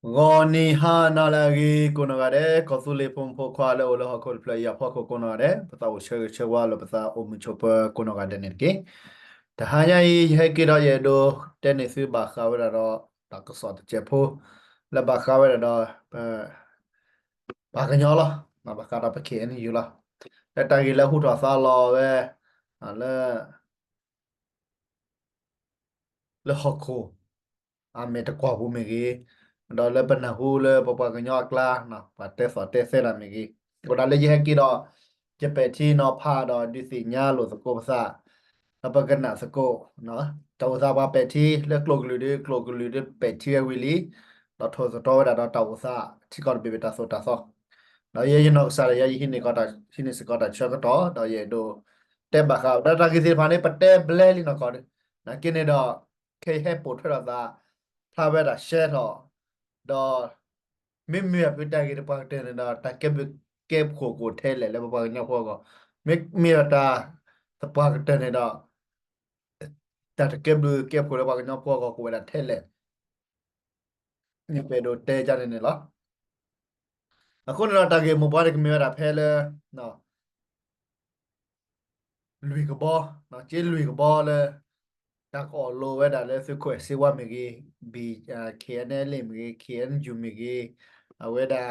ဂီၤနံၤဟါနၤလၢအဂ့ၤကိးနီၢ်ဂၤဒဲး, ကီၢ်သူလ့ၤဖိမုၣ်ဖိခွါလၢအိၣ်လၢဟီၣ်ခိၣ်တဖျၢၣ်အံၤအဖီခိၣ်ကိးနီၢ်ဂၤဒဲး, ပသးအိၣ်ဆၢဂ့ၤဆၢဝါလၢပသးအိၣ်မုာ်ဆိးပၢၤကိးနီၢ်ဂၤဒဲးန့ၣ်တက့ၢ်. တဟါညါအံၤ ယဟဲက့ၤဒီးယအဲၣ်ဒိးတဲန့ၢ်သုဘၣ်ဃးဝဲဒၣ်ဒီး တၢ်ကစီၣ်တစဲးဖိ လၢဘၣ်ဃးဝဲဒၣ်ဒီး ပှၤကညီလီၤ, ဘၣ်ဃးဒီးပ ခ့ၣ်အဲၣ်ယူၣ် လီၤ. လၢတၢ်ဂ့ၢ်လၢဟူထီၣ်သါလီၤဝဲ လၢ လၢဟီၣ်ခိၣ် အမဲာ်တကွီၢ်ပူၤမ့ၢ်ဂ့ၤ, ဒီးလၢပနၢ်ဟူလၢပပှၤကညီအကျါ ပှၤတဲသီၣ်တဲသဲတၢ်မ့ၢ်ဂ့ၤ, အဃိဒၣ်လၢယဟဲက့ၤဒီး ယပဲာ်ထံနီၤဖးဒီးဒုးသ့ၣ်ညါလိာ်သကိးပသး, ဒီးပကနၣ်သကိး တၢ်အိၣ်သးပှၤပဲာ်ထံလၢကျိာ်ကလုာ်ဒီး ကျိာ်ကလုာ်ဒီးပဲာ်ထံဝဲဝံၤလံ, ဒီးထိၣ်သတြီၤဝဲဒၣ်ဒီးတၢ်အိၣ်သးထံကီၢ်တဘ့ၣ်ဘ့ၣ်တၢ်သိၣ်တၢ်သီ, ဒီးယဲယနီၢ်ကစၢ်ဒီးယဲယဟံးန့ၢ် ဟံးန့ၢ်စ့ၢ်ကီးတၢ်ဆၢကတီၢ် ဒီးယအဲၣ်ဒိးတဲဘၣ်ဃး ဒီးတၢ်ဂ့ၢ်သ့ၣ်တဖၣ်န့ၣ် ပတဲဘျဲလံနီၢ်ကီၢ်ဒီး နာ်က့န့ၣ်ဒီး ခဲအံၤဟဲပိာ်ထွဲထီၣ်သး ဖျါဝဲဒၣ်ရှဲထီၣ်, ဒီး မ့မ့ၢ်အဖုတၢ်ဂ့ၢ်သပှၢ်ကတၢၢ်န့ၣ်ဒီး တၢ်ကဲဘျုးကဲဖှိၣ်ကအိၣ်ထဲလဲၣ်လၢပပှၤကညီဖိအဂီၢ်, မ့မ့ၢ်ဒီးတၢ်သပှၢ်ကတၢၢ်န့ၣ်ဒီး တၢ်တကဲဘျုးကဲဖှိၣ်လၢပှၤကညီဖိအဂီၢ်ကအိၣ်ဝဲဒၣ်ထဲလဲၣ်, မ့ၢ်ပအဲၣ်ဒိးတဲဒ်န့ၣ်န့ၣ်လီၤ. အဃိန့ၣ်ဒီးတၢ်ဂ့ၢ်မိၢ်ပှၢ်န့ၣ်ကမ့ၢ်ဝဲဒၣ်ဖဲလၢ လွံၢ်ကဘီ, က့လွံၢ်ကဘီလၢ တၢ်ကအီၣ်လိာ်ဝဲဒၣ်လၢသုးခိၣ်အဲၣ်စ့ဝါမ့ၢ်ဂ့ၤ, ဘံၣ် KNLA မ့ၢ်ဂ့ၤ, KNU မ့ၢ်ဂ့ၤ, အဝဲဒၣ်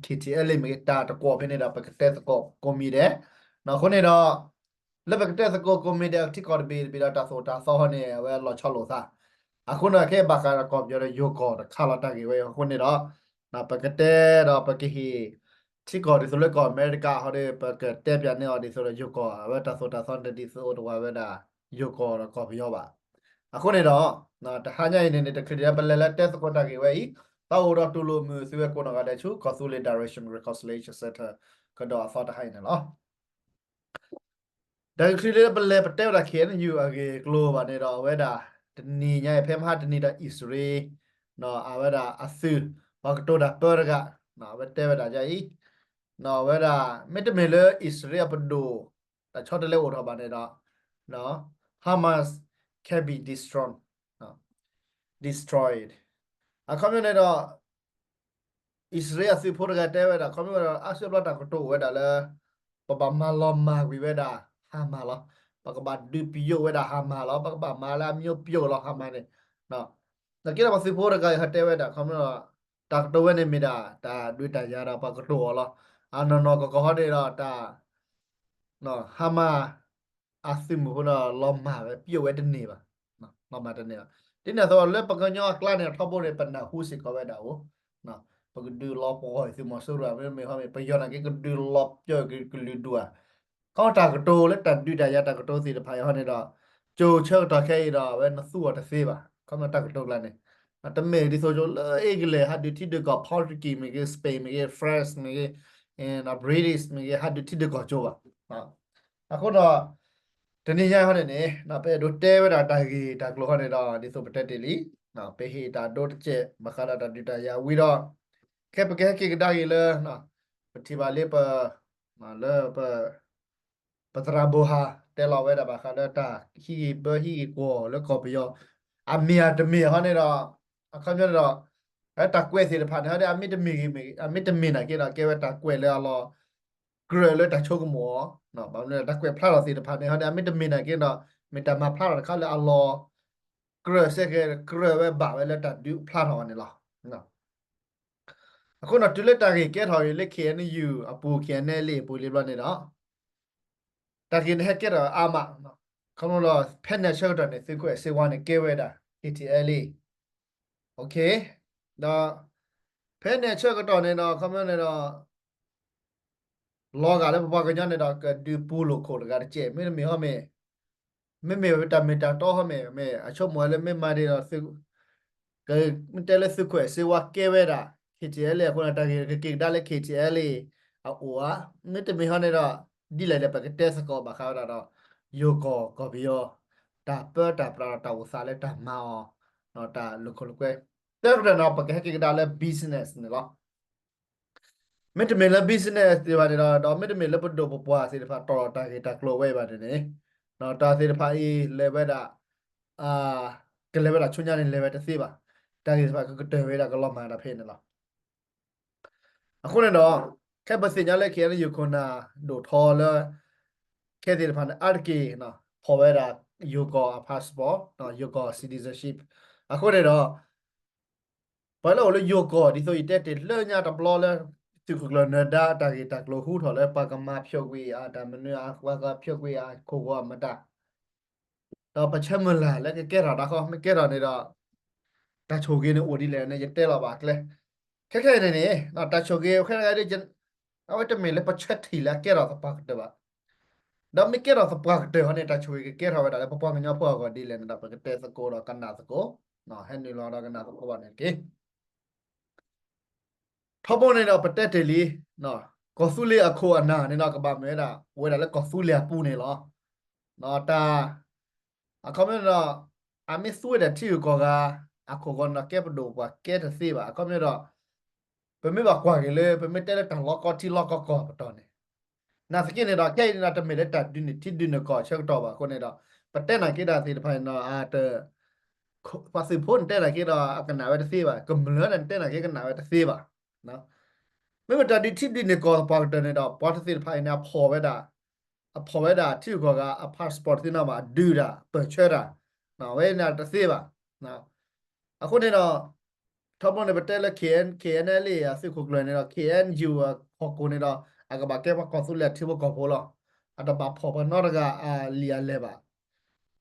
KTLA မ့ၢ်ဂ့ၤ, တၢ်တကွီၢ်ဖဲန့ၣ်ဒီး ပကတဲသကိးကိးမံၤဒဲး, အဃိန့ၣ်ဒီး လၢပကတဲသကိးကိးမံၤဒဲး ထံကီၢ်တဘ့ၣ်တဘ့ၣ်ဒီးတၢ်သိၣ်တၢ်သီဟီန့ၣ် အဝဲလီၤဆီလိာ်သး, အဃိန့ၣ် ခဲအံၤဘၣ်ဃးဒီးကီၢ်ပယီၤဒီးယိၤကီၢ်တခါလီၤတၢ်ဂ့ၢ်ဝဲအံၤ, အဃိန့ၣ်ဒီး ပကတဲဒီးပကဟ့ၣ် ထံကီၢ်ဒ်သိးလၢကီၢ်အမဲရကၤဟီဒီး ပကတဲပၠးန့ၢ်အီၤဒ်သိးဒီးယိၤကီၢ် အဝဲတၢ်သိၣ်တၢ်သီန့ၣ်ဒ်သိးအိၣ်တဝၢဝဲဒၣ် ယိၤကီၢ်ဒီးကီၢ်ပယီၤဘၣ်. အဃိန့ၣ်ဒီး တဟါညါအံၤန့ၣ်န့ၣ် တချုးဒံးလၢပလဲၤလၢတဲသကိးတၢ်ဂ့ၢ်ဝဲအံၤ, သးအိၣ်ဒီးတူၢ်လိာ်မုာ်သုဝဲကိးနီၢ်ဂၤဒဲးဆူ ကီၢ်သူလ့ၤ Direction Reconciliation Center ကဒီးအသီတဟါအံၤန့ၣ်လီၤ. တချုးလၢပလဲၤပတဲဝဲဒၣ် KNU အဂ့ၢ်အကျိၤဘၣ်န့ၣ်ဒီး အဝဲဒၣ် တနံၤညါအံၤ ဖဲမဟါတနံၤဒီး အံၣ်စရ့လး အဝဲဒၣ်အသုး ပှၤကတိၤတၢ်ပၢတဂၤ အဝဲတဲဝဲဒၣ်ဒ်အံၤ, အဝဲဒၣ် မ့တမ့ၢ်လၢအံၣ်စရ့လးအပဒိၣ် တၢ်ဆီတလဲအိၣ်ထီၣ်ဘၣ်န့ၣ်ဒီး Hamas can be destroyed, destroyed. အခီပညီန့ၣ်ဒီး အံၣ်စရ့လးအသုးဖိတဂၤတဲဝဲဒၣ် ခီဖျိဝဲဒၣ် အါစုအါဘျီတၢ်ကတိၤအိၣ်ဝဲဒၣ်လၢ ပဘၣ်မၤလီၤမၢ်ကွံာ်ဝဲဒၣ် Hamas လီၤ. ပကဘၣ်ဒုးပယိၣ်ဝဲဒၣ် Hamas လီၤ. ပကဘၣ်မၤလၢအမျိုးပြုတ်လီၤ Hamas န့ၣ်. နာ်က့ဒီးပှၤသုးဖိတဂၤအံၤဟဲတဲဝဲဒၣ် ခီဖျိ တၢ်ကတိၤဝဲန့ၣ်မ့ၢ်ဒၣ် တၢ်ဒုးတၢ်ယၤဒီးပှၤကတိၤအီၤလီၤ. အနီၢ်နီၢ်ကီၢ်ကီၢ်ဟီန့ၣ်ဒီးတၢ် Hamas အသုးမုၢ်ဖိဒီးလီၤမၢ်ဝဲ ပယိၣ်ဝဲတန့ၢ်ဘၣ်, လီၤမၢ်တန့ၢ်ဘၣ်. ဒ်န့ၣ်အသိးလၢပှၤကညီအကျါန့ၣ် ထီဘိန့ၣ် ပနၢ်ဟူစ့ၢ်ကီးဝဲဒၣ်အိၣ်, ပကဒုးလီၤပှီၢ်သုးမီၤစိရိၤ မ့တမ့ၢ်ဟီမ့ၢ် ပယီၤနာ်က့ကဒုးလီၤပှီၢ်ကလုာ်ဒူၣ်ဧါ. ခီတၢ်ကတိၤလၢတၢ်ဒုးတၢ်ယၤတၢ်ကတိၤသ့ၣ်တဖၣ်အံၤဟီန့ၣ်ဒီး ကၠိဆၢကတီၢ်ခဲအံၤဒီး အဝဲနသူအီၤတသ့ဘၣ် ခီဖျိတၢ်ကတိၤကျါန့ၣ်. တမ့ၢ်ဒ်သိးကၠိလၢ England ဟးဒုးထံဒုးကီၢ် Portuguese မ့ၢ်ဂ့ၤ Spain မ့ၢ်ဂ့ၤ France မ့ၢ်ဂ့ၤ British မ့ၢ်ဂ့ၤ ဟးဒုးထံဒုးကီၢ်ကၠိဘၣ်. အဃိဒီး တနံၤညါဟီန့ၣ်န့ၣ် ပအဲၣ်ဒိးတဲဝဲဒၣ်တၢ်ဂ့ၢ်တၢ်ကျိၤဟီန့ၣ်ဒီး ဒ်သိးပတဲတ့ၢ်လံ, ပဟ့ၣ်တၢ်ဒိတကဲး ဘၣ်ဃးဒီးတၢ်ဒုးတၢ်ယၤဝံၤဒီး ခဲပကဟဲက့ၤကဒါက့ၤလၢ ပထံၣ်ဘၣ်လၢပ လၢပ ပသရၣ်ဘိဟါ တဲလီၤဝဲဒၣ်ဘၣ်ဃးလၢတၢ်ဟံးဂံၢ်ဘါဟံးဂံၢ်ကွီၢ်လၢကီၢ်ပယီၤ အမ့ၢ်အတမ့ၢ်ဟီန့ၣ်ဒီး အခီပညီန့ၣ်ဒီး တၢ်ကွဲးသ့ၣ်တဖၣ်န့ၣ်ဟီဒီး အမ့ၢ်တမ့ၢ်ဂ့ၤ အမ့ၢ်တမ့ၢ်နာ်က့ဒီး ကဲဝဲတၢ်ကွဲးလၢအလီၤ ကြၢးလၢတၢ်ဆိကမိၣ်အီၤ, ဘၣ်မနုၤလဲၣ် တၢ်ကွဲးဖျါထီၣ်သ့ၣ်တဖၣ်န့ၣ်ဟီဒီး အမ့ၢ်တမ့ၢ်နာ်က့ဒီး မ့ၢ်တၢ်မၤဖျါထီၣ်တခါလၢအလီၤ ကြၢးစ့ၢ်ကီး ကြၢးဝဲဘၣ်ဝဲလၢတၢ်ဒုးဖျါထီၣ်အီၤန့ၣ်လီၤ. အဃိဒီးတုၤလၢတၢ်ဂ့ၢ်ကဲထီၣ်အံၤလၢ ခ့ၣ်အဲၣ်ယူၣ် အပူၤ ခ့ၣ်အဲၣ်ယူၣ် အပူၤလံဘျီန့ၣ်ဒီး တၢ်ဂ့ၢ်န့ၣ်ဟဲကဲထီၣ်အါမး, ခီဖျိလၢ ဖဲန့ၣ်အဆၢကတီၢ်န့ၣ် သုးခိၣ်အဲၣ်စ့ဝါန့ၣ်ကဲဝဲဒၣ် ခ့ၣ်ထံၣ်အဲလ်အ့ၣ်, ဒီး ဖဲန့ၣ်အဆၢကတီၢ်န့ၣ်ဒီး ခီဖျိန့ၣ်ဒီး လီၤဂာ်လၢပပှၤကညီန့ၣ်ဒီး ကဒုးပူၤလိာ်ခိၣ်တဂၤတကဲး မ့တမ့ၢ်ဟီမ့ၢ် မ့မ့ၢ်ဝဲတၢ်မ့ၢ်တၢ်တီဟီမ့ၢ် မ့ၢ်အဆိကမိၣ်ဝဲလၢမ့ၢ်မၤဒ်ဒီး မ့ၢ်တဲလၢသုးခိၣ်အဲၣ်စ့ဝါကဲဝဲဒၣ် ခ့ၣ်ထံၣ်အဲလ်အ့ၣ် အဃိန့ၣ် တၢ်ဂ့ၢ်ကက့ၤကဒါလၢ ခ့ၣ်ထံၣ်အဲလ်အ့ၣ် အအိၣ်ဧါ, မ့တမ့ၢ်ဟီန့ၣ်ဒီး ဒ်လဲၣ်ဒီး ပကတဲသကိးဘၣ်ဃးဝဲဒၣ်ဒီး ယိၤကီၢ်ကီၢ်ပယီၤ တၢ်ပၢတၢ်ပြးဒီးတၢ်အိၣ်သးလၢတၢ်မၤအီၤ တၢ်လိာ်ခိၣ်လိာ်ကွဲ တၢ်ကတၢၢ်န့ၣ် ပကဟဲက့ၤကဒါလၢ business န့ၣ်လီၤ. မ့တမ့ၢ်လၢ business သ့ၣ်တဖၣ်န့ၣ်ဒီး ဒီးမ့တမ့ၢ်လၢပဒိၣ်ပပှၢ်သ့ၣ်တဖၣ်တီၢ်လီၤတၢ်ဂ့ၢ်တၢ်ကျိၤဝဲအံၤဘၣ်န့ၣ်န့ၣ် တၢ်သ့ၣ်တဖၣ်အံၤလဲၤဝဲဒၣ် ကလဲၤဝဲဒၣ်ဆူညါန့ၣ် လဲၤဝဲတသ့ဘၣ်. တၢ်ဂ့ၢ်သ့ၣ်တဖၣ်ကကတၢၢ်ဝဲဒၣ်ကလီၤမၢ်တၢ်ဖဲန့ၣ်လီၤ. အဃိန့ၣ်ဒီး ခဲပသ့ၣ်ညါလၢ ခဲအံၤန့ၣ် ယိၤခိၣ်နၢ်ဒိၣ်ထီလၢ ခဲသ့ၣ်တဖၣ်န့ၣ် အါတက့ၢ် ဖီၣ်ဝဲဒၣ် ယိၤကီၢ်အ passport ယိၤကီၢ် citizenship အဃိန့ၣ်ဒီး ပှၤလၢအိၣ်လၢယိၤကီၢ် ဒ်သိးယတဲတ့ၢ်လၢညါတဘျီလၢ သုးခိၣ်ကျၢၢ်နၢၤဒါအတၢ်ဂ့ၢ်တၢ်ကျိၤဟူထီၣ်လၢ ပှၤကမၤဖျိးကွံာ်အတၢ်မနုၤ ပှၤကဖျိးကွံာ်အခိၣ်ဂီၤမတၤ ဒီးပဆၢမုၢ်လၢ်လၢကကဲထီၣ်တၢ်ဃီ မ့ၢ်ကဲထီၣ်န့ၣ်ဒီး တၢ်ဆိၣ်ဂ့ၤန့ၣ်အိၣ်ဒ်လဲၣ်န့ၣ် ယတဲလီၤဘၣ်အကျဲ. ခဲခဲအံၤန့ၣ်န့ၣ် တၢ်ဆိၣ်ဂ့ၤခဲတဂၤဒီး အဝဲတမ့ၢ်လၢပဆၢထံၣ်လၢအကဲထီၣ်သပှၢ်ကတၢၢ်ဘၣ်. ဒီးမ့ၢ်ကဲထီၣ်သပှၢ်ကတၢၢ်ဟီန့ၣ် တၢ်ဆိၣ်ဂ့ၤကကဲထီၣ်ဝဲဒၣ်လၢပပှၤကညီဖိအဂီၢ်ဒ်လဲၣ်န့ၣ်ဒီး ပကတဲသကိးဒီးကနၣ်သကိး, ဟဲနုာ်လီၤဒီးကနၣ်သကိးဘၣ်န့ၣ်တက့ၢ်. ထီဘိန့ၣ်ဒီးပတဲတ့ၢ်လံ, ကီၢ်သူလ့ၤအခိၣ်အနၢ်န့ၣ်ဒီး ကဘၣ်မ့ၢ်ဝဲဒၣ် အိၣ်ဝဲဒၣ်လၢကီၢ်သူလ့ၤအပူၤန့ၣ်လီၤ. တၢ် အခီပညီန့ၣ်ဒီး အမ့ၢ်သူဝဲဒၣ်ထံဂုၤကီၢ်ဂၤ အခိၣ်ဂီၤန့ၣ်ဒီး ကဲပဒိၣ်ပှၤကဲတသ့ဘၣ်. အခီပညီဒီး ပမ့ၢ်ဘၣ်ကွၢ်က့ၤလၢ ပမ့ၢ်တဲလၢတၢ်လီၤကီထံလီၤကီကီၢ်ပတီၢ်န့ၣ် နာ်သက့န့ၣ်ဒီး ခဲအံၤန့ၣ်ဒီး တမ့ၢ်လၢတၢ်ဒုးန့ၢ်ထံဒုးန့ၢ်ကီၢ်အဆၢကတီၢ်ဘၣ်အဃိန့ၣ်ဒီး ပတဲနာ်က့ဒၣ်သ့ၣ်တဖၣ်န့ၣ်ဒီး အတ ပှၤသုးဖိန့ၣ်တဲနာ်က့ဒီး အကနၣ်ဝဲတသ့ဘၣ်, ကမျၢၢ်န့ၣ်တဲနာ်က့ကနၣ်ဝဲတသ့ဘၣ်. မ့မ့ၢ်တၢ်ဒုးထံဒုးန့ၢ်ကီၢ်သပှၢ်ကတၢၢ်န့ၣ်ဒီး ပှၤတသ့ၣ်တဖၣ်အံၤန့ၣ် အဖီၣ်ဝဲဒၣ် အဖီၣ်ဝဲဒၣ်ထံဂုၤကီၢ်ဂၤအ passport သ့နီၤဘၣ် အဒုးတၢ် ပၢၢ်ဆၢတၢ် ဝဲန့ၣ်တသ့ဘၣ်. အဃိန့ၣ်ဒီး ထီဘိန့ၣ် ပတဲလၢ K N K N L A အသုးခိၣ်ကျၢၢ်န့ၣ်ဒီး K N U အဟီၣ်ခိၣ်န့ၣ်ဒီး အကဘၣ်ကဲပှၤကီၢ်သူလ့ၤအထံဖိကီၢ်ဖိလီၤ. အတဘၣ်ဖီၣ်ပှၤနီတဂၤအလံာ်အလဲၢ်ဘၣ်.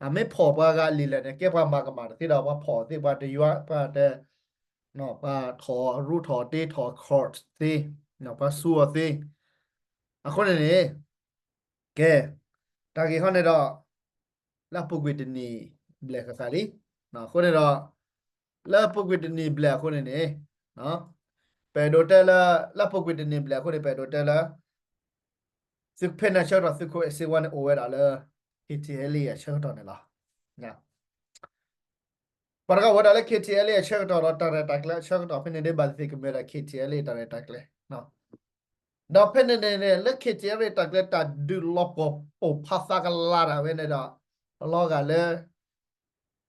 အမ့ၢ်ဖီၣ်ပှၤဂၤအလံာ်လဲၢ်န့ၣ် ကဲပှၤမၤကမၣ်တသ့ဒီး ပှၤဖီၣ်သ့ ပှၤတယွၤ ပှၤတ ပှၤထီၣ်ရူထီၣ်တ့ထီၣ် court သ့, ပှၤစူၤအီၤသ့. အဃိန့ၣ်န့ၣ် ကဲ တၢ်ဂ့ၢ်ဟီန့ၣ်ဒီး လၢအပူၤကွံာ်တနံၣ်ဘျဲၣ်ဃၣ်ဃၣ်လံ. အဃိန့ၣ်ဒီး လၢအပူၤကွံာ်တနံၣ်ဘျဲၣ်အဃိန့ၣ်န့ၣ် ပအဲၣ်ဒိးတဲလၢ လၢအပူၤကွံာ်တနံၣ်ဘျဲၣ်အဃိန့ၣ် ပအဲၣ်ဒိးတဲလၢ သုးဖဲန့ၣ်အဆၢကတီၢ် သုးခိၣ်အဲၣ်စ့ဝါန့ၣ်အိၣ်ဝဲဒၣ်လၢ K T L A အဆၢကတီၢ်န့ၣ်လီၤ. ပှၤတဂၤအိၣ်ဝဲဒၣ်လၢ K T L A အဆၢကတီၢ်ဒီး တၢ်ရဲၣ်တၢ်ကျဲၤအဆၢကတီၢ်ဖဲန့ၣ်ဒ်ဘၣ်သ့ၣ်သ့ၣ် ကမ့ၢ်ဝဲဒၣ် K T L A တၢ်ရဲၣ်တၢ်ကျဲၤ ဒီးဖဲန့ၣ်န့ၣ်န့ၣ် လၢ K T L A တၢ်ကျဲၤတၢ်ဒုးလီၤပှီၢ်ပိာ်ဖးသးကလၤတၢ်ဝဲန့ၣ်ဒီး လီၤဂာ်လၢ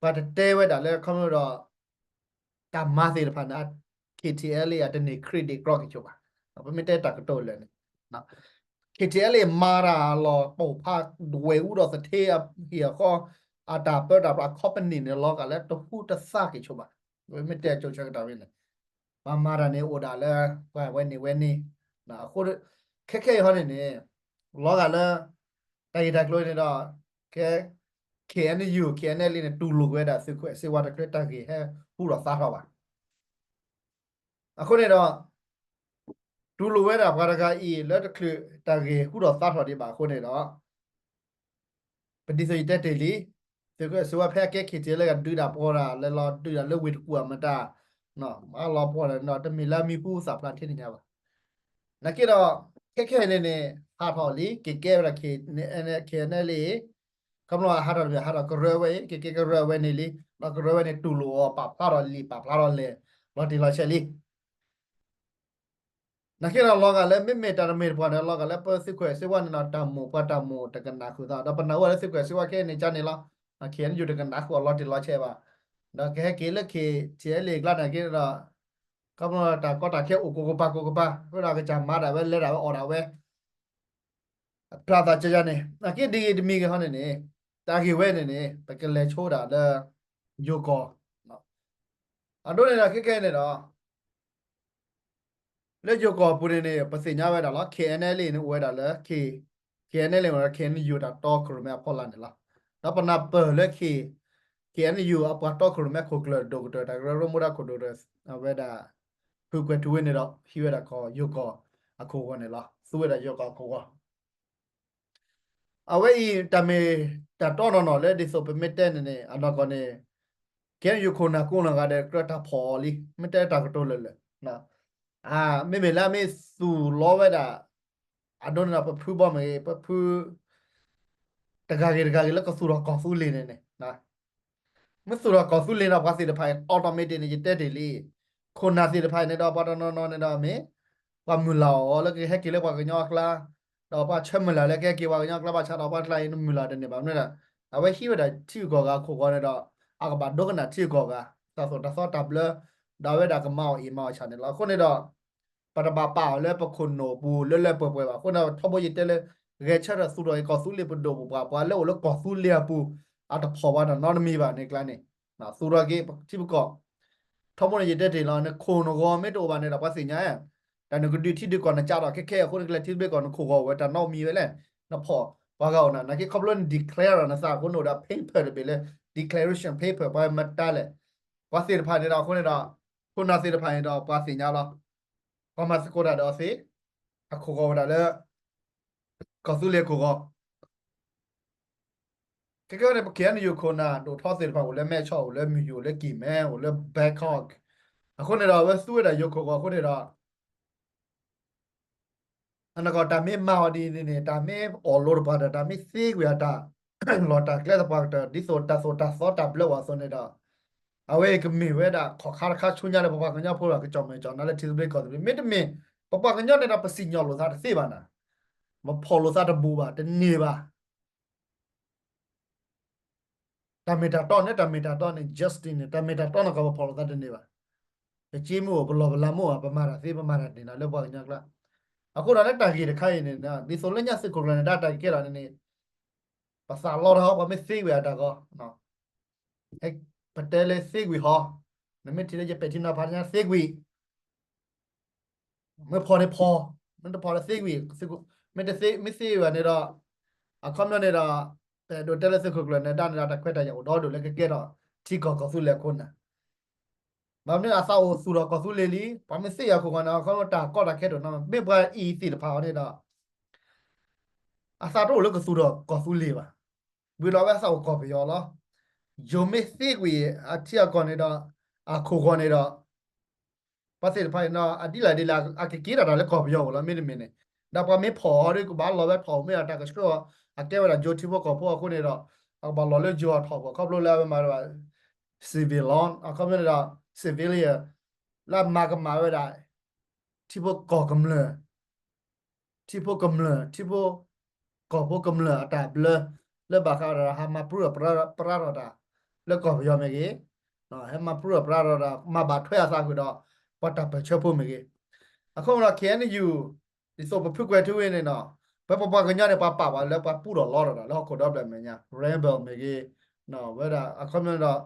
ပှၤတတဲဝဲဒၣ်လၢခီဖျိဒီး တၢ်မၤသ့ၣ်တဖၣ်န့ၣ် K T L A အတန့ၢ် credit ကြီက့ၤဆိဘၣ်. ပမ့ၢ်တဲတၢ်ကတိၤလၢာ်န့ၣ် K T L A မၤတၢ်လီၤပိာ်ဖး ဒွဲၣ်အူဒီးသထ့အဟံၣ်အဃီ အတၢ်ပၢတၢ်ပြး company န့ၣ် လီၤဂာ်လၢတဟူတသါက့ၤဆိဘၣ်. ပမ့ၢ်တဲအကၠိဆၢကတီၢ်ဖဲန့ၣ် ပှၤမၤတၢ်န့ၣ်အိၣ်ဒၣ်လၢ ပှၤဝဲန့ၣ်ဝဲန့ၣ် အဃိ ခဲခဲအံၤဟီန့ၣ်န့ၣ် လီၤဂာ်လၢ တၢ်ဂ့ၢ်တၢ်ကျိၤန့ၣ်ဒီး ခဲ K N U K N L A န့ၣ် တူၢ်လိာ်ဝဲဒၣ်သုးခိၣ်အဲၣ်စ့ဝါတချုး တၢ်ဂ့ၢ်ဟဲဟူထီၣ်သါထီၣ်ဘၣ်. အဃိန့ၣ်ဒီး တူၢ်လိာ်ဝဲဒၣ်ပှၤတဂၤအံၤ လၢတချုးတၢ်ဂ့ၢ်ဟူထီၣ်သါထီၣ်ဒံးဘၣ်အဃိန့ၣ်ဒီး ပဒ်သိးယတဲတ့ၢ်လံ, သုးခိၣ်အဲၣ်စ့ဝါဖဲအကဲ K T L A ကဒုးတၢ်ပှီၢ်တၢ်လၢလီၤဒုးတၢ်လၢဝ့ၢ်တကူၣ်အမတၤ, မၤလီၤပှီၢ်တၢ်န့ၣ်ဒီး တမ့ၢ်လၢအမံၤဟူသၣ်ဖျါထဲန့ၣ်ညါဘၣ်. နာ်က့ဒီး ခဲခဲအံၤန့ၣ်န့ၣ် ဟးထီၣ်လံ က့ၤကဲဝဲဒၣ် K N L A ခီဖျိဟးထီၣ်တမ့ၢ် ဟးထီၣ်ကရၢဝဲအံၤ က့ၤကဲကရၢဝဲန့ၣ်လံ, ဒီးကရၢဝဲန့ၣ်တူၢ်လိာ်အီၤ ပာ်ဖျါထီၣ်လံာ်ပာ်ဖျါထီၣ်လဲၢ် လီၤတံၢ်လီၤဆဲးလံ. နာ်က့ဒီးလီၤဂာ်လၢမ့မ့ၢ်တၢ်တမံၤတပှၢ်န့ၣ် လီၤဂာ်လၢပသုးခိၣ်အဲၣ်စ့ဝါန့ၣ်ဒီး တၢ်မိၣ်ပှၤတၢ်မိၣ်တကနၣ်ဃုာ်သး ဒီးပနၢ်ဟူလၢသုးခိၣ်အဲၣ်စ့ဝါခဲအံၤန့ၣ်ကန့ၣ်လီၤ. K N U တကနၣ်ဃုာ်အီၤလီၤတံၢ်လီၤဆဲးဘၣ်. ဒီးကဟဲက့ၤလၢ K T L A အကျါန့ၣ်က့ဒီး ခီဖျိတၢ်ကီတၢ်ခဲအိၣ်ကိးကပၤကိးကပၤ ဃုာ်ဒီးကစၢ်မၤဒၣ်ဝဲလဲၤဒၣ်ဝဲအီၣ်ဒၣ်ဝဲ အဖျါသးကယၤန့ၣ် နာ်က့ဒ်ဂ့ၤတမံၤဂ့ၤဟီန့ၣ်န့ၣ် တၢ်ဂ့ၢ်ဝဲန့ၣ်န့ၣ် ပကလဲၤဆိဒၣ်လၢ ယိၤကီၢ် အဒိန့ၣ်ဒီးခဲခဲအံၤန့ၣ်ဒီး လၢယိၤကီၢ်အပူၤန့ၣ်န့ၣ် ပသ့ၣ်ညါဝဲဒၣ်လီၤ K N L A န့ၣ်အိၣ်ဝဲဒၣ်လၢ K K N L A န့ၣ် K N U တၢ်တီခိၣ်ရိၣ်မဲအဖီလာ်န့ၣ်လီၤ. ဒီးပနၢ်ပၢၢ်လၢ K K N U အပှၤတီခိၣ်ရိၣ်မဲခိၣ်ကျၢၢ်ဒိၣ်ကတၢၢ် တၢ်ကရၢကရိမူဒါခိၣ်ဒိၣ်ကတၢၢ် အဝဲဒၣ် ဖုကွဲၤထူဝ့န့ၣ်ဒီး ဟံးဝဲဒၣ်ကီၢ်ယိၤကီၢ်အခိၣ်ဂီၤန့ၣ်လီၤ. သူဝဲဒၣ်ယိၤကီၢ်အခိၣ်ဂီၤ အဝဲအံၤတၢ်မ့ၢ်တၢ်တီနီၢ်နီၢ်လၢဒ်သိးပမ့ၢ်တဲန့ၣ်န့ၣ် အနီၢ်ကီၢ်န့ၣ် ကဲယိၤခိၣ်နၢ်ကိးနီၢ်ဂၤဒဲး ကြၢးတၢ်ဖီၣ်အီၤလံ မ့ၢ်တဲတၢ်ကတိၤလၢာ်လၢာ် မ့မ့ၢ်လၢအမ့ၢ်သူၣ်လီၤဝဲဒၣ် အဒိန့ၣ်ဒီးပဖုဘီမ့ၢ်ဂ့ၤ ပဖု တဂၤဂ့ၤတဂၤဂ့ၤလၢကသူၣ်ထီၣ်ကီၢ်သူလ့ၤန့ၣ်န့ၣ် မ့ၢ်သူၣ်ထီၣ်ကီၢ်သူလ့ၤဒီး ပှၤသ့ၣ်တဖၣ်အံၤ automatic န့ၣ် ယတဲတ့ၢ်လံ ခိၣ်နၢ်သ့ၣ်တဖၣ်အံၤန့ၣ်ဒီး ပှၤတနီၤနီၤန့ၣ်ဒီးမ့ၢ် ပှၤမုၢ်လၢ်အီၤလၢကဟဲက့ၤလၢပှၤကညီအကျါ ဒီးပှၤဆၢမုၢ်လၢ်လၢကဟဲက့ၤပှၤကညီအကျါ ဘၣ်ဆၣ်ဒီးပှၤကျါအံၤန့ၣ် မုၢ်လၢ်တန့ၢ်ဘၣ်မနုၤဒီး အဝဲဟံးဝဲဒၣ်ထံဂုၤကီၢ်ဂၤအခိၣ်ဂီၤန့ၣ်ဒီး အကဘၣ်ဒိကနၣ်ထံဂုၤကီၢ်ဂၤ တၢ်သိၣ်တၢ်သီတၢ်ဘျၢ ဒီးအဝဲဒၣ်ကမၤအီၣ်အ့ၣ်မၤအီၣ်ဆၣ်န့ၣ်လီၤ. အဃိန့ၣ်ဒီး ပတဘၣ်ပာ်အီၤလၢပခိၣ်နူာ်ပူၤလၢလၢပှဲၤပှဲၤဘၣ်. အဃိန့ၣ် ထီဘိယတဲလၢ ဂဲၤဆၢထၢၣ်သူၣ်ထီၣ်က့ၤကီၢ်သူလ့ၤပဒိၣ်ပပှၢ် ပှၤလၢအိၣ်လၢကီၢ်သူလ့ၤအပူၤ အတဖီၣ်ဘၣ်နီတမံၤဘၣ်န့ၣ်ကျါန့ၣ် သူၣ်ထီၣ်က့ၤထံပကီၢ် ထီဘိန့ၣ်ယတဲတ့ၢ်လီၤ နခိၣ်နဂီၤမ့ၢ်တအိၣ်ဘၣ်န့ၣ်ဒီး ပှၤသ့ၣ်ညါ တၢ်နကဒုးထံဒုးကီၢ်နကးဒီး ခဲခဲအံၤအဃိန့ၣ် ကလဲၤထံသဘျ့ကီၢ် နခိၣ်ဂီၤအိၣ်ဝဲတၢ်နီတမံၤဝဲလဲၣ်, နဖီၣ်ပှၤဂၤအိၣ်နၤ နာ်က့ခီဖျိန declare ဒီးနသးအဃိန့ၣ်အိၣ်ဒီး paper တဘ့ၣ်လၢ declaration paper ပှၤမတၤလဲၣ်, ပှၤသ့ၣ်တဖၣ်န့ၣ်ဒီးအဃိန့ၣ်ဒီး ခိၣ်နၢ်သ့ၣ်တဖၣ်န့ၣ်ဒီး ပှၤသ့ၣ်ညါလီၤ, ပှၤမၤသကိးတၢ်ဒီးအီၤသ့, အခိၣ်ဂီၤဝဲဒၣ်လၢ ကီၢ်သူလ့ၤအခိၣ်ဂီၤ ခဲကဲန့ၣ် ပ KNU ခိၣ်နၢ်ဒိၣ်ထီသ့ၣ်တဖၣ် အိၣ်လၢမဲဆီး အိၣ်လၢမုၢ်ယူၣ် အိၣ်လၢကံၢ်မဲ အိၣ်လၢ Bangkok အဃိန့ၣ်ဒီး အဝဲသူဝဲဒၣ်ယိၤခိၣ်ဂီၤအဃိန့ၣ်ဒီး အနီၢ်ကီၢ်တၢ်မ့ၢ်မၤအီၤဒ်န့ၣ်န့ၣ် တၢ်မ့ၢ်အီၣ်လိၤသပှၢ်ကတၢၢ် တၢ်မ့ၢ်သ့ကွံာ်အတၢ်လီၢ်တၢ်ကျဲသပှၢ်ကတၢၢ် ဒ်သိးတၢ်သိၣ်တၢ်သီတၢ်ဘျၢဝဲအသိးန့ၣ်ဒီး အဝဲအံၤကမ့ၢ်ဝဲဒၣ်ခီၣ်ခါတခါဆူညါလၢပပှၤကညီဖိဒီးကစီၣ်မဲာ်ကစီၣ်နါလၢထံသဘျ့ကီၢ်သဘျ့ မ့တမ့ၢ် ပပှၤကညီန့ၣ်ဒီးပစံၣ်ညီၣ်လိာ်သးတသ့ဘၣ်နၤ, ပဖီၣ်လိာ်သးတဘူၣ်ဘၣ် တန့ၢ်ဘၣ် တၢ်မ့ၢ်တၢ်တီန့ၣ် တၢ်မ့ၢ်တၢ်တီန့ၣ် justice န့ၣ် တၢ်မ့ၢ်တၢ်တီန့ၣ်ကီးပဖီၣ်လိာ်သးတန့ၢ်ဘၣ်, ပစ့မ့ၢ်အိၣ် ပလီၢ်ပလၤမ့ၢ်အိၣ် ပမၤတၢ်သ့ ပမၤတၢ်န့ၢ်နၤလၢပှၤကညီကျါ, အဃိဒီးလၢတၢ်ဂ့ၢ်တခါအံၤန့ၣ် ဒ်သိးလၢညါသုးခိၣ်ကျၢၢ်န့ၣ် ဒၣ်တၢ်ကကဲထီၣ်န့ၣ်န့ၣ် ပသးလီတၢ်ဟီ ပှၤမ့ၢ်သ့ဝံၤအတၢ်ဂီၤ ပတဲလၢသ့ဝံၤဟီ, နမ့ၢ်ထံၣ်လၢယပဲာ်ထံနီၤဖးညါသ့ဝံၤ မ့ၢ်ဖီၣ်န့ၣ်ဖီၣ်, မ့ၢ်တဖီၣ်န့ၣ်သ့ဝံၤ, မ့ၢ်တသ့ မ့ၢ်သ့ဝံၤန့ၣ်ဒီး အခီပညီန့ၣ်ဒီး ပအဲၣ်ဒိးတဲလၢသုးခိၣ်ကျၢၢ်န့ၣ် ဒၣ်န့ၣ်ဒီးတၢ်ခွဲးတၢ်ယာ်အိၣ်ဒီဒိၣ်လၢကကဲထီၣ်ထံကီၢ်ကီၢ်သူလ့ၤအခိၣ်နၢ်, ဘၣ်မနုၤအသးအိၣ်သူၣ်ထီၣ်ကီၢ်သူလ့ၤလံ, ပှၤမ့ၢ်သ့ယၤခိၣ်ဂီၤန့ၣ် အခီပညီတၢ်ကီတၢ်ခဲတအိၣ်နီတမံၤ, မ့ၢ်ပှၤအံၤသ့ၣ်တဖၣ်အီၤန့ၣ်ဒီး အသးတအိၣ်လၢကသူၣ်ထီၣ်ကီၢ်သူလ့ၤဘၣ်, ဝံၤလီၤဝဲအသးအိၣ်ကီၢ်ပယီၤလီၤ, ယိၤမ့ၢ်သ့ကွံာ်အထံအကီၢ်န့ၣ်ဒီး အခိၣ်ဂီၤန့ၣ်ဒီး ပှၤသ့ၣ်တဖၣ်န့ၣ်ဒီး အဒ်လဲၣ်ဒ်လဲၣ် အကက့ၤတၢ်တၢ်လၢကီၢ်ပယီၤအိၣ်လီၤ မ့တမ့ၢ်န့ၣ်, ဒီးပှၤမ့ၢ်ဖီၣ်အီၤဒီး ကဘၣ်လီၤဝဲဖီၣ်မ့ၢ်ဒီးတၢ်ကဆှၢအီၤ, အကဲဝဲဒၣ်ယိၤထံဖိကီၢ်ဖိအဃိန့ၣ်ဒီး အကဘၣ်လီၤလၢယိၤအထီၣ်ပှၤခီဖျိလၢအဝဲမၤဝဲဒၣ် civilian အခီပညီန့ၣ်ဒီး civilian လၢအမၤကမၣ်ဝဲဒၣ် ထံဖိကီၢ်ကမျၢၢ် ထံဖိကမျၢၢ် ထံဖိကီၢ်ဖိကမျၢၢ်အတၢ်ဘျၢ လၢဘၣ်ဃးဒီးဟးမၤပြူၢ်ပြါထီၣ်တၢ် လၢကီၢ်ပယီၤမ့ၢ်ဂ့ၤ, ဟဲမၤပြူၢ်ပြါထီၣ်တၢ် မၤဘၣ်ထွဲအသးကွံာ်ဒီး ပှၤတၢ်ပၢၢ်ဆၢဖိမ့ၢ်ဂ့ၤ, အဃိဒီး K N U ဒ်သိးပဖုကွဲၤထူဝ့န့ၣ်နီၤ, ပပှၤကညီန့ၣ် ပှၤပာ်ဘၣ်လၢပှၤပူထီၣ်လီထီၣ်တၢ်လၢဟီၣ်ခိၣ်ဒီဘ့ၣ်မဲာ်ညါ rebel မ့ၢ်ဂ့ၤ, ဝဲဒၣ်အခီပညီဒီး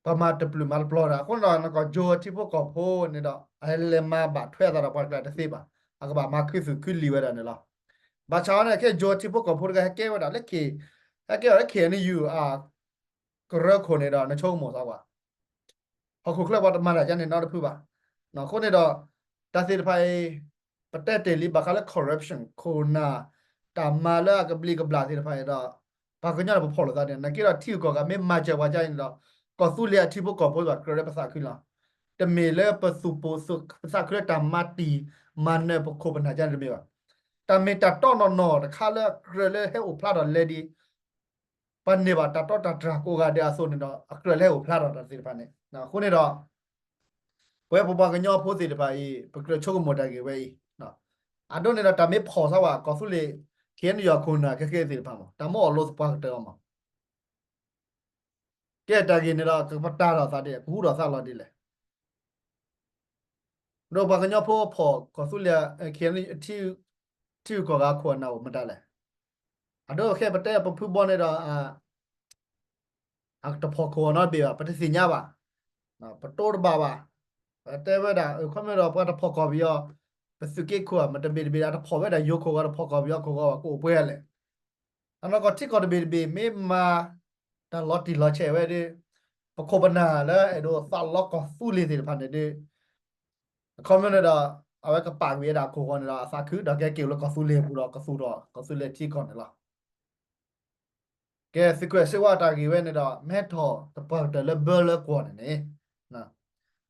ပှၤမၤတပျုာ်မၤတပျီၤတၢ် အဃိန့ၣ်ဒီး နကီၢ်ယိၤထံဖိကီၢ်ဖိန့ၣ်ဒီး အလဲၤမၤဘၣ်ထွဲအသးဒီးပှၤကျါတသ့ဘၣ်, အကဘၣ်မၤခုသူၣ်ခုလံၤဝဲဒၣ်န့ၣ်လီၤ. ဘၣ်ဆၣ်န့ၣ် ခဲယိၤထံဖိကီၢ်ဖိတဂၤဟဲကဲဝဲဒၣ်လၢ ဟဲကဲဝဲဒၣ်လၢ K N U အကရၢခိၣ်န့ၣ်ဒီး နဆိကမိၣ်သးကွၢ် ဟီၣ်ခိၣ်ချၢပှၤတမၤတၢ်ကန့ၣ်နီတဖုဘၣ်. အဃိန့ၣ်ဒီး တၢ်သ့ၣ်တဖၣ်အံၤ ပတဲတ့ၢ်လံဘၣ်ဃးလၢ corruption ခိၣ်နၢ် တၢ်မၤလၢအကဘျံးကဘျၣ်သ့ၣ်တဖၣ်အံၤဒီး ပှၤကညီန့ၣ် ပဖီၣ်လိာ်သးန့ၣ် နာ်က့ဒီးထံဂုၤကီၢ်ဂၤမ့ၢ်မၤစၢၤပှၤကါအံၤန့ၣ်ဒီး ကီၢ်သူလ့ၤအထံဖိကီၢ်ဖိဘၣ်ကြၢးလၢပသးခုလီၤ. တမ့ၢ်လၢပသူၣ်ပိၢ်သးခုလၢတၢ်မၤတံၢ် မၤနၢၤပခိၣ်ပနၢ်ကန့ၣ်တမ့ၢ်ဘၣ်. တၢ်မ့ၢ်တၢ်တီနီၢ်နီၢ်တခါလၢအကြၢးလၢဟဲအိၣ်ဖျါထီၣ်လဲဒ် ပှၤန့ၢ်ဘၣ်တၢ်တီတၢ်တြၢ်ကိးဂၤဒဲးအသိးန့ၣ်ဒီး အကြၢးလၢဟဲအိၣ်ဖျါထီၣ်တၢ်သ့ၣ်တဖၣ်န့ၣ် အဃိန့ၣ်ဒီး ပဝဲပပှၤကညီဖိသ့ၣ်တဖၣ်အံၤ ပကြၢးဆိကမိၣ်တၢ်ဂ့ၢ်ဝဲအံၤ, အဒိန့ၣ်ဒီးတၢ်မ့ၢ်ဖီၣ်စၢ်ဝဲ ကီၢ်သူလ့ၤ K N U ခိၣ်နၢ်ခဲကဲသ့ၣ်တဖၣ်မး တၢ်မ့ၢ်အီၣ်လိၤသပှၢ်ကတၢၢ်အီၤမး ကဲတၢ်ဂ့ၢ်န့ၣ်ဒီး ကပတာ်ထီၣ်သးဒ်လဲၣ် ကဟူထီၣ်သးလီၤဒ်လဲၣ်. ဒီးပှၤကညီဖိဖီၣ်ကီၢ်သူလ့ၤ ထံဂုၤကီၢ်ဂၤခိၣ်အနၢ်အိၣ်မတၤလဲၣ်. အဒိခဲပတဲပဖုဘီန့ၣ်ဒီး အတဖီၣ်ခိၣ်အီၤနီတဘ့ၣ်ဘၣ် ပတသ့ၣ်ညါဘၣ်, ပတိတဘၣ်ဘၣ်, ပတဲဝဲဒၣ် အခီပညီဒီးပှၤတဖီၣ်ကီၢ်ပယီၤ ပသုးက့ခိၣ်ဧါ မတဘ့ၣ်တဘ့ၣ်ဒီး တဖီၣ်ဝဲဒၣ်ယိၤခိၣ်ဂီၤ တဖီၣ်ကီၢ်ပယီၤခိၣ်ဂီၤဘၣ် ကအိၣ်ပှဲၤလဲၣ်. အနီၢ်ကီၢ်ထံကီၢ်တဘ့ၣ်တဘ့ၣ် မ့ၢ်မၤတၢ်လီၤတံၢ်လီၤဆဲးဝဲဒီး ပခိၣ်ပနၢ်လၢအဲၣ်ဒိးသးလီကီၢ်သူလ့ၤသ့ၣ်တဖၣ်န့ၣ်ဒီး အခီပညီန့ၣ်ဒီး အဝဲကပာ်ကွံာ်ဝဲဒၣ်အခိၣ်ဂီၤန့ၣ်ဒီး အသးခုဒီးကဲက့ၤလၢကီၢ်သူလ့ၤအပူၤဒီး ကသူၣ်ထီၣ်ကီၢ်သူလ့ၤထံကီၢ်န့ၣ်လီၤ. ကဲသုးကွဲးစ့ဝါတၢ်ဂ့ၢ်ဝဲန့ၣ်ဒီး မ့ၢ်ထီၣ်သပှၢ်ကတၢၢ်လၢဘၢလၢကွီၢ်န့ၣ်န့ၣ်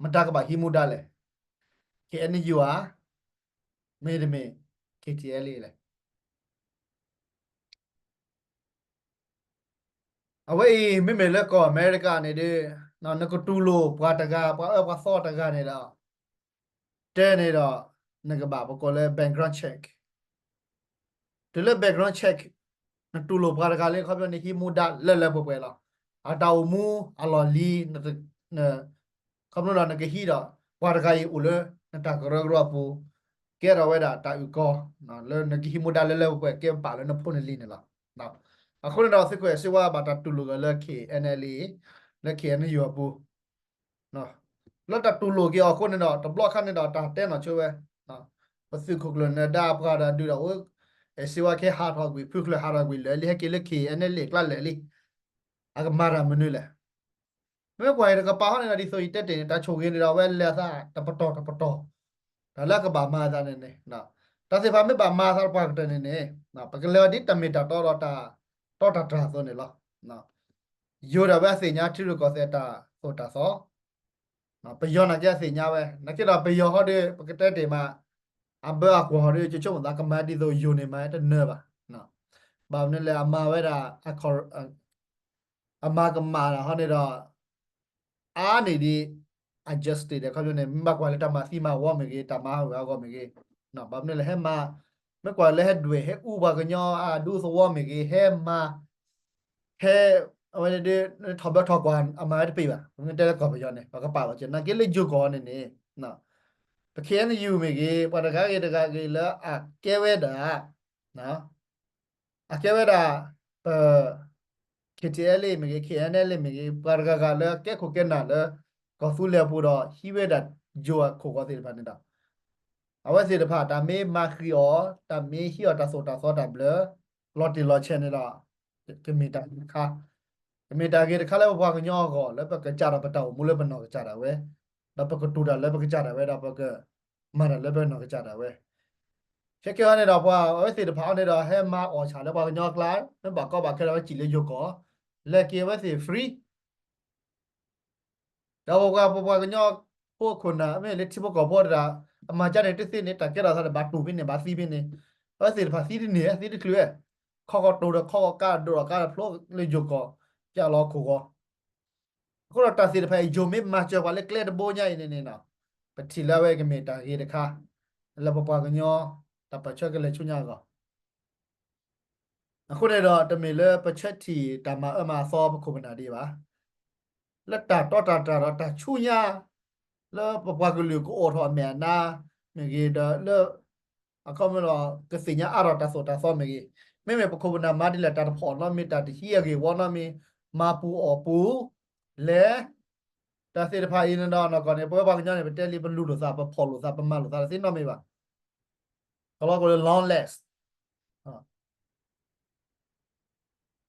မတၤကဘၣ်ဟံးမူဒါလဲၣ်. K N U ဧါ, မ့တမ့ၢ် K T L A လဲၣ်. အဝဲအံၤ မ့မ့ၢ်လၢကီၢ်အမဲရကၤန့ၣ်ဒီး နကတူၢ်လိာ်ပှၤတဂၤ ပှၤအၢပှၤသီတဂၤန့ၣ်ဒီး တဲန့ၣ်ဒီး နကဘၣ်ပကိးလၢ background check. တုၤလၢ background check နတူၢ်လိာ်ပှၤတဂၤလၢ ခီပညီန့ၣ် ဟံးမူဒါလၢလၢပှဲၤပှဲၤလီၤ. အတၢ်အိၣ်မူအလီၢ်လံၤ န ခီ ခီဖျိဒီးနကဟံးဒီး ပှၤတဂၤအံၤအိၣ်လၢနတၢ်ကရၢကရိအပူၤ, ကဲထီၣ်ဝဲဒၣ်တၢ်အုၣ်ကီၤ လၢနကဟံးမူဒါလၢလၢပှဲၤပှဲၤ ကဲပာ်လၢနဖိနလံၤန့ၣ်လီၤ. အဃိန့ၣ်ဒီး သုးခိၣ်အဲၣ်စ့ဝါဘၣ်တၢ်တူၢ်လိာ်က့ၤလၢ K N L A လၢ K N U အပူၤ လၢတၢ်တူၢ်လိာ်က့ၤအီၤအဃိန့ၣ်ဒီး တဘျီခါန့ၣ်ဒီးတၢ်တဲနီၢ်ဆိဝဲ, ပသုးခိၣ်ကျၢၢ်နၢၤဒါပှၤဒီးဒုးဒီးအိၣ် အဲၣ်စ့ဝါခဲဟးထီၣ်ကွံာ် ဖုကျၢၢ်ဟးထီၣ်ကွံာ်လၢာ်လံ ဟဲက့ၤလၢ K N L A ကျါလၢာ်လံ, အကမၤတၢ်မနုၤလဲၣ်. မ့ၢ်ကွၢ်အံၤတကပၤဟီန့ၣ်ဒီး ဒ်သိးယတဲတ့ၢ်န့ၣ် တၢ်ဆိၣ်ဂ့ၤန့ၣ်ဒီး အဝဲလဲၤအသးတပတီၢ်တပတီၢ်, တၢ်လၢအကဘၣ်မၤအသးန့ၣ်န့ၣ်, တၢ်သ့ၣ်တဖၣ်မ့ၢ်ဘၣ်မၤအသးပှၤကတၢၢ်န့ၣ်န့ၣ် ပကလဲၤအီၤဒ်တၢ်မ့ၢ်တၢ်တီဒီးတၢ်တီတၢ်တြၢ်အသိးန့ၣ်လီၤ. ယိၤဒၣ်ဝဲအသ့ၣ်ညါထံရူၢ်ကီၢ်သဲးတၢ်သိၣ်တၢ်သီ ပယီၤနာ်က့အသ့ၣ်ညါဝဲ, နာ်က့ဒီးပယီၤဟီဒီး ပကတဲတ့ၢ်မး အဘၢအကွီၢ်ဟီဒီး ကဆိကမိၣ်သးကမၤဒ်သိးယိၤန့ၣ်မၤတနၢၤဘၣ်. ဘၣ်မနုၤလဲၣ် အမၤဝဲဒၣ် အမၤကမၣ်တၢ်ဟီန့ၣ်ဒီး အါန့ၢ်ဒံး အ justice ဒီး ခီဖျိန့ၣ် မ့ၢ်ဘၣ်ကွၢ်လၢတၢ်မၤသံမၤဝီမ့ၢ်ဂ့ၤ တၢ်မၤဟးဂူာ်ဟးဂီၤမ့ၢ်ဂ့ၤ, ဘၣ်မနုၤလဲၣ် ဟဲမၤ, မ့ၢ်ကွၢ်လၢဟဲဒွဲၣ်ဟဲအူပှၤကညီအဒူသဝီမ့ၢ်ဂ့ၤ ဟဲမၤ ဟဲ အဝဲဒၣ် ထီၣ်ဘၢထီၣ်ကွၢ် အမၤဝဲတပ့ၢ်ဘၣ်. ပမ့ၢ်တဲလၢကီၢ်ပယီၤန့ၣ် ပကပာ်လီၤက့ၤ နာ်က့လၢယိၤကီၢ်န့ၣ်န့ၣ် ပ K N U မ့ၢ်ဂ့ၤ ပှၤတဂၤဂ့ၤတဂၤဂ့ၤလၢအကဲဝဲဒၣ် အကဲဝဲဒၣ် ပ K T L A မ့ၢ်ဂ့ၤ K N L A မ့ၢ်ဂ့ၤ ပှၤတဂၤဂၤလၢကဲခိၣ်ကဲနၢ်လၢ ကီၢ်သူလ့ၤအပူၤဒီး ဟံးဝဲဒၣ်ယိၤအခိၣ်ဂီၤသ့ၣ်တဖၣ်န့ၣ်ဒီး အဝဲသ့ၣ်တဖၣ် တၢ်မ့ၢ်မၤဃံးအီၤ တၢ်မ့ၢ်ဟံးအီၤတၢ်သိၣ်တၢ်သီတၢ်ဘျၢ လီၤတံၢ်လီၤဆဲးန့ၣ်ဒီး ကမ့ၢ်တၢ်ဂ့ၤတခါ, ကမ့ၢ်တၢ်ဂ့ၤတခါလၢပပှၤကညီအဂီၢ် လၢပကစၢ်ဒီးပတၢ်အိၣ်မူလၢပနီၢ်ကစၢ်ဒၣ်ဝဲ, ဒီးပကတူၢ်တၢ်လၢပကစၢ်ဒၣ်ဝဲ ဒီးပကမၤတၢ်လၢပနီၢ်ကစၢ်ဒၣ်ဝဲ ခဲကဲဟီန့ၣ်ဒီး ပှၤအဝဲသ့ၣ်တဖၣ်အီၤန့ၣ်ဒီး ဟဲမၤအီၣ်ဆၣ်လၢပှၤကညီအကျါ မ့ၢ်ဘၣ်ကီဘၣ်ခဲဒီး ဝဲစံၣ်လၢယိၤကီၢ် လဲၤက့ၤအဝဲသ့ၣ် free ဒီးပပှၤကညီဖိခိၣ်နၢ် မ့ၢ်လၢထံဖိကီၢ်ဖိတဒၣ် အမၤကါန့ၣ်တသ့န့ၣ် တၢ်ကဲထီၣ်သးန့ၣ် ဘၣ်တူၢ်ဖဲန့ၣ် ဘၣ်သံဖဲန့ၣ်, အဝဲသ့ၣ်တဖၣ်သံတန့ၢ် သံတချုးဝဲ, ခီကီၢ်တိၢ်ဒီးခီကီၢ်ကါ ဒိၣ်ဒီးကါဒီးဖျိလၢယိၤကီၢ် ပျဲလီၤခိၣ်ဂီၤ အဃိဒီးတၢ်သ့ၣ်တဖၣ်အံၤ ယိၤမ့ၢ်မၤစၢၤပှၤလၢကျဲတဘိညါအံၤန့ၣ်န့ၣ် ပထံၣ်လၢအဝဲကမ့ၢ်တၢ်ဂ့ၤတခါ လၢပပှၤကညီ တၢ်ပၢၢ်ဆၢကလဲၤဆူညါအဂီၢ် အဃိန့ၣ်ဒီး တမ့ၢ်လၢပဆၢထံၣ်တၢ်မၤအၢမၤသီပခိၣ်ပနၢ်ဒံးဘၣ်. လၢတၢ်တီတၢ်တြၢ်ဒီးတၢ်ဆူညါ လၢပပှၤကလုာ်ကအိၣ်ထီၣ်အမဲာ်အနါမ့ၢ်ဂ့ၤ ဒီးလၢ အခီပညီဒီး ကသ့ၣ်ညါအါထီၣ်တၢ်သိၣ်တၢ်သီမ့ၢ်ဂ့ၤ, မ့မ့ၢ်ပခိၣ်ပနၢ်မၤဒ်လဲၣ် တၢ်တဖီၣ်နီတမံၤ တၢ်တဟံးအဂ့ၢ်ဝီနီတမံၤ, မၤပူၤအီၣ်ပူၤ လဲၤ တၢ်သ့ၣ်တဖၣ်အံၤန့ၣ်ဒီး နီၢ်ကီၢ်န့ၣ် ပဝဲပှၤကညီန့ၣ် ပတဲလံ ပလူၤလိာ်သး ပဖီၣ်လိာ်သး ပမၤလိာ်သးတသ့နီတမံၤဘၣ်. ကလီကလီ long last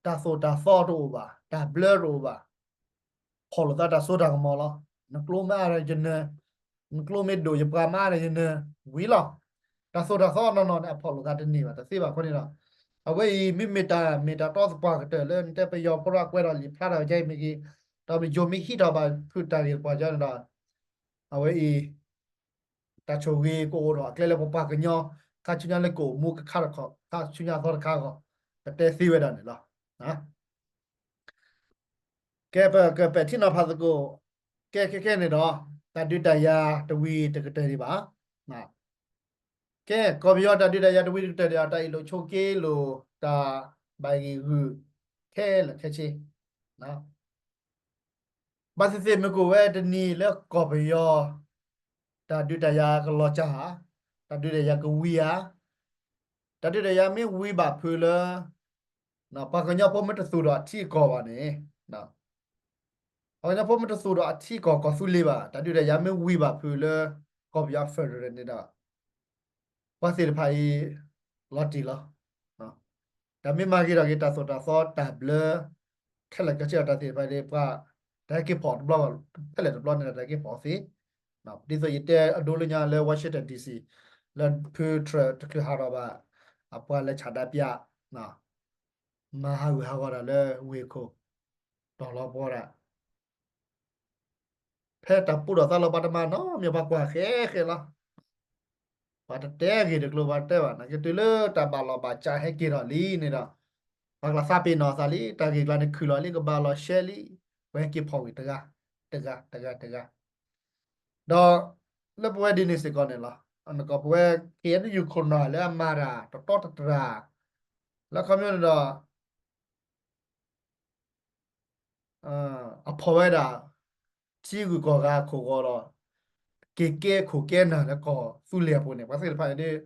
တၢ်သိၣ်တၢ်သီတအိၣ်ဘၣ်, တၢ်ဘျၢတအိၣ်ဘၣ်, ဖီၣ်လိာ်သးတၢ်စိတၢ်ကမီၤလီၤ. နကျိမ့ၢ်အါဒီးယနၢၤ, နကျိမ့ၢ်ဒိၣ်ယပှၤမ့ၢ်အါဒီးယနၢၤ, ဝံၤလီၤ. တၢ်သိၣ်တၢ်သီနီၢ်နီၢ်န့ၣ် အဖီၣ်လိာ်သးတန့ၢ်ဘၣ် တသ့ဘၣ်အဃိန့ၣ်ဒီး အဝဲအံၤမ့မ့ၢ်တၢ်မ့ၢ်တၢ်တီသပှၢ်ကတၢၢ်လၢနတဲပယီၤဖိဒီးကွဲးဒီးလံာ်ဖျါထီၣ်ကဲအံၤမ့ၢ်ဂ့ၤ, ဒီးယိၤမ့ၢ်ဟံးထီၣ်ဘၣ်ဖုးတၢ်ဂ့ၢ်သပှၢ်ကတၢၢ်န့ၣ်ဒီး အဝဲအံၤ တၢ်ဆိၣ်ဂ့ၤကအိၣ်ထီၣ်အကျဲလၢပပှၤကညီ ခါဆူညါလၢကအိၣ်မူကခါတခီ ခါဆူညါသီတခါအဂီၢ် ပတဲသ့ဝဲဒၣ်န့ၣ်လီၤ. ကဲ ပကပဲာ်ထံနီၤဖးသကိး, ကဲခဲခဲန့ၣ်ဒီး တၢ်ဒုးတၢ်ယၤတဝံၤတကတၢၢ်ဒံးဘၣ်. ကဲ ကီၢ်ပယီၤတၢ်ဒုးတၢ်ယၤတဝံၤတကတၢၢ်ဒံးဘၣ် တၢ်အ့ၣ်လိာ်ဆိးက့လိာ် တၢ်ဘၣ်ဂံၢ်ဂုာ် ခဲလၢာ်ခဲဆ့ ဘၣ်သ့ၣ်သ့ၣ်မ့ၢ်ကအိၣ်ဝဲတနံၤလၢကီၢ်ပယီၤ တၢ်ဒုးတၢ်ယၤကလီၤစၢ်ဧါ, တၢ်ဒုးတၢ်ယၤကဝံၤဧါ, တၢ်ဒုးတၢ်ယၤမ့ၢ်ဝံၤဘၣ်ဖုးလၢ ပှၤကညီဖိမ့ၢ်တသူၣ်ဒီးအထံအကီၢ်ဘၣ်န့ၣ်, ပှၤကညီဖိမ့ၢ်တသူၣ်ဒီးအထံအကီၢ်ကီၢ်သူလ့ၤဘၣ် တၢ်ဒုးတၢ်ယၤမ့ၢ်ဝံၤဘၣ်ဖုးလၢ ကီၢ်ပယီၤ federal န့ၣ်ဒီး ပှၤသ့ၣ်တဖၣ်အံၤ လီၤတံၢ်လီၤ. တၢ်မ့ၢ်မၤဂ့ၤထီၣ်က့ၤ တၢ်သိၣ်တၢ်သီတၢ်ဘျၢ ခဲလၢာ်ခဲဆ့အတၢ်သ့ၣ်တဖၣ်ဒီး ပှၤတၢ်ဟဲက့ၤဖီၣ်တဘျီ ဖဲလဲၣ်တဘျီန့ၣ် တၢ်ဟဲက့ၤဖီၣ်သ့, ဒ်သိးယတဲအဒိလၢညါလၢ Washington D C လၢဖုထြၢးတချုးဟးထီၣ်ဘၣ် အပှၤလဲၤဆန္ဒပြ မၤဟးဂူာ်ဟးဂီၤတၢ်လၢဝ့ၢ်ခိၣ် တီၢ်လီၤပှီၢ်တၢ် ဖဲတၢ်ပူထီၣ်သးလီၤ ပှၤတမၤနီတမံၤ ပှၤကွၢ်ဃဲဃဲလီၤ. ပှၤတတဲဂ့ၢ်တကျိၤ ပှၤတဲဘၣ် နာ်က့တုၤလၢတၢ်ဘၣ်လီၤဘၣ်စးဟဲက့ၤထီၣ်လံန့ၣ်ဒီး ပှၤကျါသးပ့ၤနီၣ်သးလံ တၢ်ဂ့ၢ်ကျါန့ၣ်ခုၣ်လီၤလံ ကဘၣ်လီၤရှဲလံ ပှၤဟဲက့ၤဖီၣ်ဝံၤတဂၤ တဂၤ တဂၤ တဂၤ ဒီးလၢပဝဲဒ်န့ၣ်စ့ၢ်ကီးန့ၣ်လီၤ. နကီၢ်ပဝဲ K N U ခိၣ်နၢ်လၢအမၤတၢ်တတီတတြၢ် လၢခီပညီန့ၣ်ဒီး အဖီၣ်ဝဲဒၣ် ထံဂုၤကီၢ်ဂၤအခိၣ်ဂီၤဒီး က့ၤကဲခိၣ်ကဲနၢ်လၢကီၢ်သူလ့ၤအပူၤန့ၣ် ပှၤသ့ၣ်တဖၣ်န့ၣ်ဒ်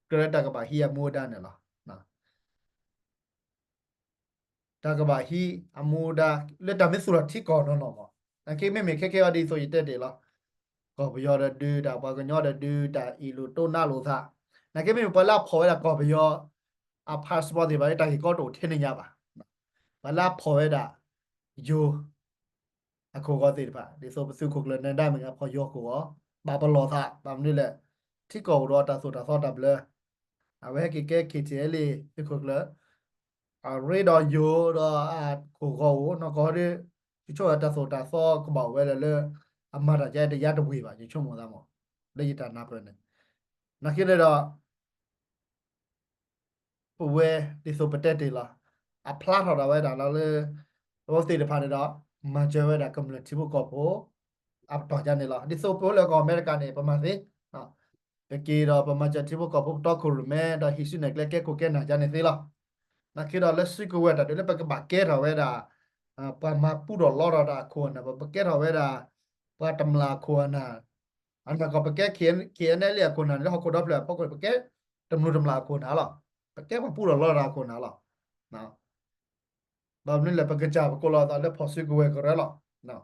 ကြၢးလၢတၢ်ကဘၣ်ဟံးအမူအဒါန့ၣ်လီၤ. တၢ်ကဘၣ်ဟံးအမူအဒါ လၢတၢ်မ့ၢ်သူၣ်ထီၣ်ထံကီၢ်နီၢ်နီၢ်မး, နာ်က့မ့မ့ၢ်ခဲကဲအီၤဒ်သိးယတဲတ့ၢ်လီၤ. ကီၢ်ပယီၤဒီးဒုးတၢ် ပှၤကညီဒီးဒုးတၢ် အ့ၣ်လိာ်တိၢ်နးလိာ်သး, နာ်က့မ့မ့ၢ်ပှၤလၢအဖီၣ်ဝဲဒၣ်ကီၢ်ပယီၤ အ passport သ့ၣ်တဖၣ် တၢ်ဂ့ၢ်ကီတအိၣ်ထဲန့ၣ်ညါဘၣ်. ပှၤလၢအဖီၣ်ဝဲဒၣ် ယိၤ အခိၣ်ဂီၤသ့ၣ်တဖၣ် ဒ်သိးပသုးခိၣ်ကျၢၢ်နဲဒါမ့ၢ်ဂ့ၤ ဖီၣ်ယိၤအခိၣ်ဂီၤ ဘၣ်ပလီၢ်သး ဘၣ်မနုၤလဲၣ်, ထံကီၢ်အိၣ်ဒီးတၢ်သိၣ်တၢ်သီတၢ်ဘျၢ, အဝဲဟဲက့ၤကဲ KTLA သုးခိၣ်ကျၢၢ် အရ့ဒီးယိၤဒီးအခိၣ်ဂီၤအိၣ်နီၢ်ကီၢ်ဒီး ယဆိကမိၣ်တၢ်သိၣ်တၢ်သီကဘၣ်အိၣ်ဝဲလၢ အမၤတၢ်ကဲတယါတဝ့ၢ်ဘၣ် ယဆိကမိၣ်သးမး, လၢယတၢ်နၢ်ပၢၢ်န့ၣ်, နာ်က့န့ၣ်ဒီး ပဝဲဒ်သိးပတဲတ့ၢ်လီၤ, အဖျါထီၣ်ဒၣ်ဝဲဒၣ်လီၤလၢ အဝဲသ့ၣ်တဖၣ်န့ၣ်ဒီး မၤစၢၤဝဲဒၣ်ကမျၢၢ်ထံဖိကီၢ်ဖိ အပတီၢ်ယါန့ၣ်လီၤ. ဒ်သိးပအိၣ်လၢကီၢ်အမဲရကၤန့ၣ် ပမၤသ့, ပက့ၤဒီးပမၤစၢၤထံဖိကီၢ်ဖိပတီၢ်ခိၣ်ရိၣ်မဲ ဒီးဟံးစုနဲၣ်ကျဲကဲခိၣ်ကဲနၢ်ယါန့ၣ်သ့လီၤ. နာ်က့ဒီးလၢစုကဝဲၤတၢ်ဒုးလၢပကဘၣ်ကဲထီၣ်ဝဲဒၣ် ပှၤမၤပူထီၣ်လီထီၣ်တၢ်အခိၣ်အနၢ်, ပကဲထီၣ်ဝဲဒၣ် ပှၤတမျၢ်အခိၣ်အနၢ်, အနီၢ်ကီၢ်ပကဲ K N L A အခိၣ်အနၢ်န့ၣ် လၢဟီၣ်ခိၣ်ဒီဖျၢၣ်အဖီခိၣ်န့ၣ် ပကဲတမျၢ်တမျၢ်အခိၣ်အနၢ်လီၤ. ပကဲပှၤပူထီၣ်လီထီၣ်တၢ်အခိၣ်အနၢ်လီၤ. ဘၣ်မနုၤလဲၣ် ပကစၢ်ပကိးလီၤသးလၢဖီၣ်စုကဝဲၤကရၢလီၤ.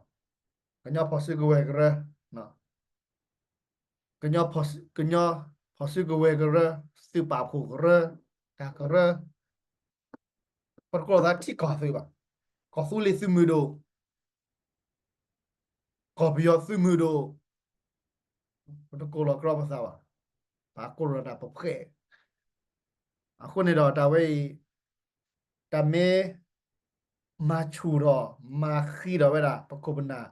ကညီဖီၣ်စုကဝဲၤကရၢ, ကညီဖီၣ်စုကဝဲၤကရၢ, သုးပာ်ဖှိၣ်ကရၢ, တၢ်ကရၢ, ပတကိးလီၤသးထံကီၢ်သုးဘၣ်, ကီၢ်သူလ့ၤသုးမုၢ်ဒိၣ် ကီၢ်ပယီၤသုးမုၢ်ဒိၣ်, ပတကိးလီၤကြီပသးဘၣ်, ပကိးလီၤတၢ်ပဖှဲး. အဃိန့ၣ်ဒီးတၢ်ဝဲအံၤ တၢ်မ့ၢ်မၤဆူၣ်ထီၣ် မၤဃံးထီၣ်ဝဲဒၣ် ပခိၣ်ပနၢ်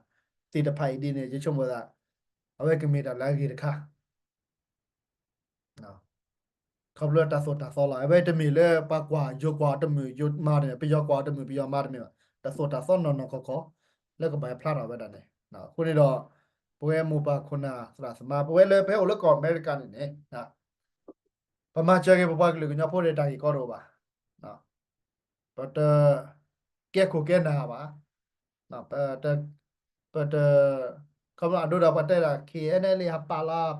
သ့ၣ်တဖၣ်အံၤဒ်န့ၣ် ယဆိကမိၣ်သး အဝဲကမ့ၢ်တၢ်လၢအဂ့ၤတခါ ခီဖျိတၢ်သိၣ်တၢ်သီလီၤ. အဝဲတမ့ၢ်လၢပှၤကွၢ်ယိၤကွၢ်အီၤတမုာ် ယိၤမၤတမ့ၢ်, ပယီၤကွၢ်အီၤတမုာ် ပယီၤမၤတမ့ၢ်ဘၣ်. တၢ်သိၣ်တၢ်သီနီၢ်နီၢ်ကီၢ်ကီၢ် လၢကဘၣ်ဖျါထီၣ်ဝဲဒၣ်န့ၣ်. အဃိန့ၣ်ဒီး ပဝဲမိၢ်ပၢ်ခိၣ်နၢ်သရၣ်သမါ ပဝဲလၢပဟဲအိၣ်လၢကီၢ်အမဲရကၤန့ၣ်န့ၣ် ပမၤစၢၤက့ၤပပှၤကလုာ်ကညီဖိဒီးတၢ်ဂ့ၢ်ကီတအိၣ်ဘၣ်. ပတကဲခိၣ်ကဲနၢ်ဘၣ်. ပ, ပတ, ခီဖျိအဒိဒီးပှၤတဲဒၣ် K N L A ဟးပာ်လီၤ,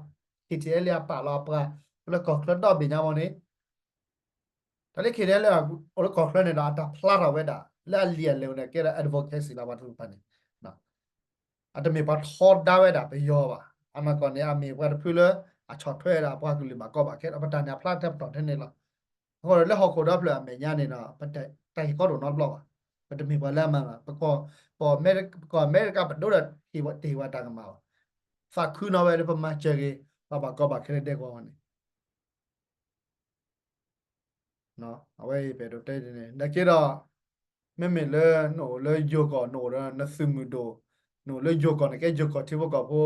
K T L A ဟးပာ်လီၤပှၤ လၢကီၢ်ချၢဒီဘ့ၣ်ညါမ့ၢ်န့ၣ်, တၢ်လၢ K T L A အိၣ်လၢကီၢ်ချၢန့ၣ်ဒီး အတၢ်ဖျါထီၣ်ဝဲဒၣ် လၢအလံာ်အလဲၢ်န့ၣ် ကဲဒီး advocacy လီၤ ပှၤတဖုပှၤန့ၣ် အတမ့ၢ်ပှၤထီဒါဝဲဒၣ်ပယီၤဘၣ်. အနီၢ်ကီၢ်န့ၣ် အမ့ၢ်ပှၤတဖုလၢအဆီၣ်ထွဲဒၣ်ပှၤကလုာ်ဘၣ်ကီဘၣ်ခဲ ပတၢ်န့ၣ်အဖျါထဲပတီၢ်ထဲန့ၣ်လီၤ. အဃိဒီးလၢဟီၣ်ခိၣ်ဒီဖျၢၣ်အမဲာ်ညါန့ၣ်ဒီး ပတၢ်ဂ့ၢ်ကီတအိၣ်နီတဘျီဘၣ်. ပတမ့ၢ်ပှၤလၢအမၤဘၣ်. ပကီၢ်, ပကီၢ်အမဲရကၤပဒိၣ်ဒီးတဟ့ၣ်ဝဲတၢ်ကမၣ်ဘၣ်. သးခုနီၤဝဲလၢပမၤစၢၤက့ၤ ပှၤဘၣ်ကီဘၣ်ခဲလၢဒဲကဝီၤန့ၣ် အဝဲအံၤပအဲၣ်ဒိးတဲန့ၣ် နာ်က့ဒီး မ့မ့ၢ်လၢနအိၣ်လၢယိၤကီၢ် နအိၣ်ဒီးနသုးမုၢ်ဒိၣ်, နအိၣ်လၢယိၤကီၢ် နကဲယိၤကီၢ်ထံဖိကီၢ်ဖိ,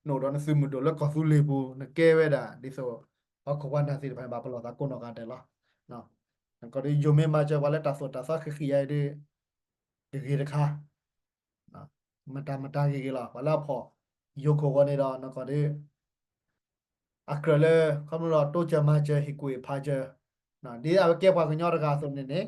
နအိၣ်ဒီးနသုးမုၢ်ဒိၣ်လၢကီၢ်သူလ့ၤပူၤ နကဲဝဲဒၣ်ဒ်သိး ဟီၣ်ခိၣ်ပှၤနၢ်သ့ၣ်တဖၣ်န့ၣ် ဘၣ်ပလီၢ်သးကိးနီၢ်ဂၤဒဲးလီၤ. နကီၢ်ဒီးယိၤမ့ၢ်မၤစၢၤပှၤလၢတၢ်သိၣ်တၢ်သီဃံးဃံးယါအံၤဒီး ကဂ့ၤတခါ မတၤမတၤဂ့ၤဂ့ၤလီၤ. ပှၤလၢအဖီၣ်ယိၤခိၣ်ဂီၤန့ၣ်ဒီး နကီၢ်ဒီး အကြၢးလၢ ခီဖျိဒီးတိစၢၤမၤစၢၤ ဟ့ၣ်ကူၣ်ဟ့ၣ်ဖးစၢၤ, ဒ်အဝဲကဲပှၤကညီတဂၤအသိးန့ၣ်န့ၣ်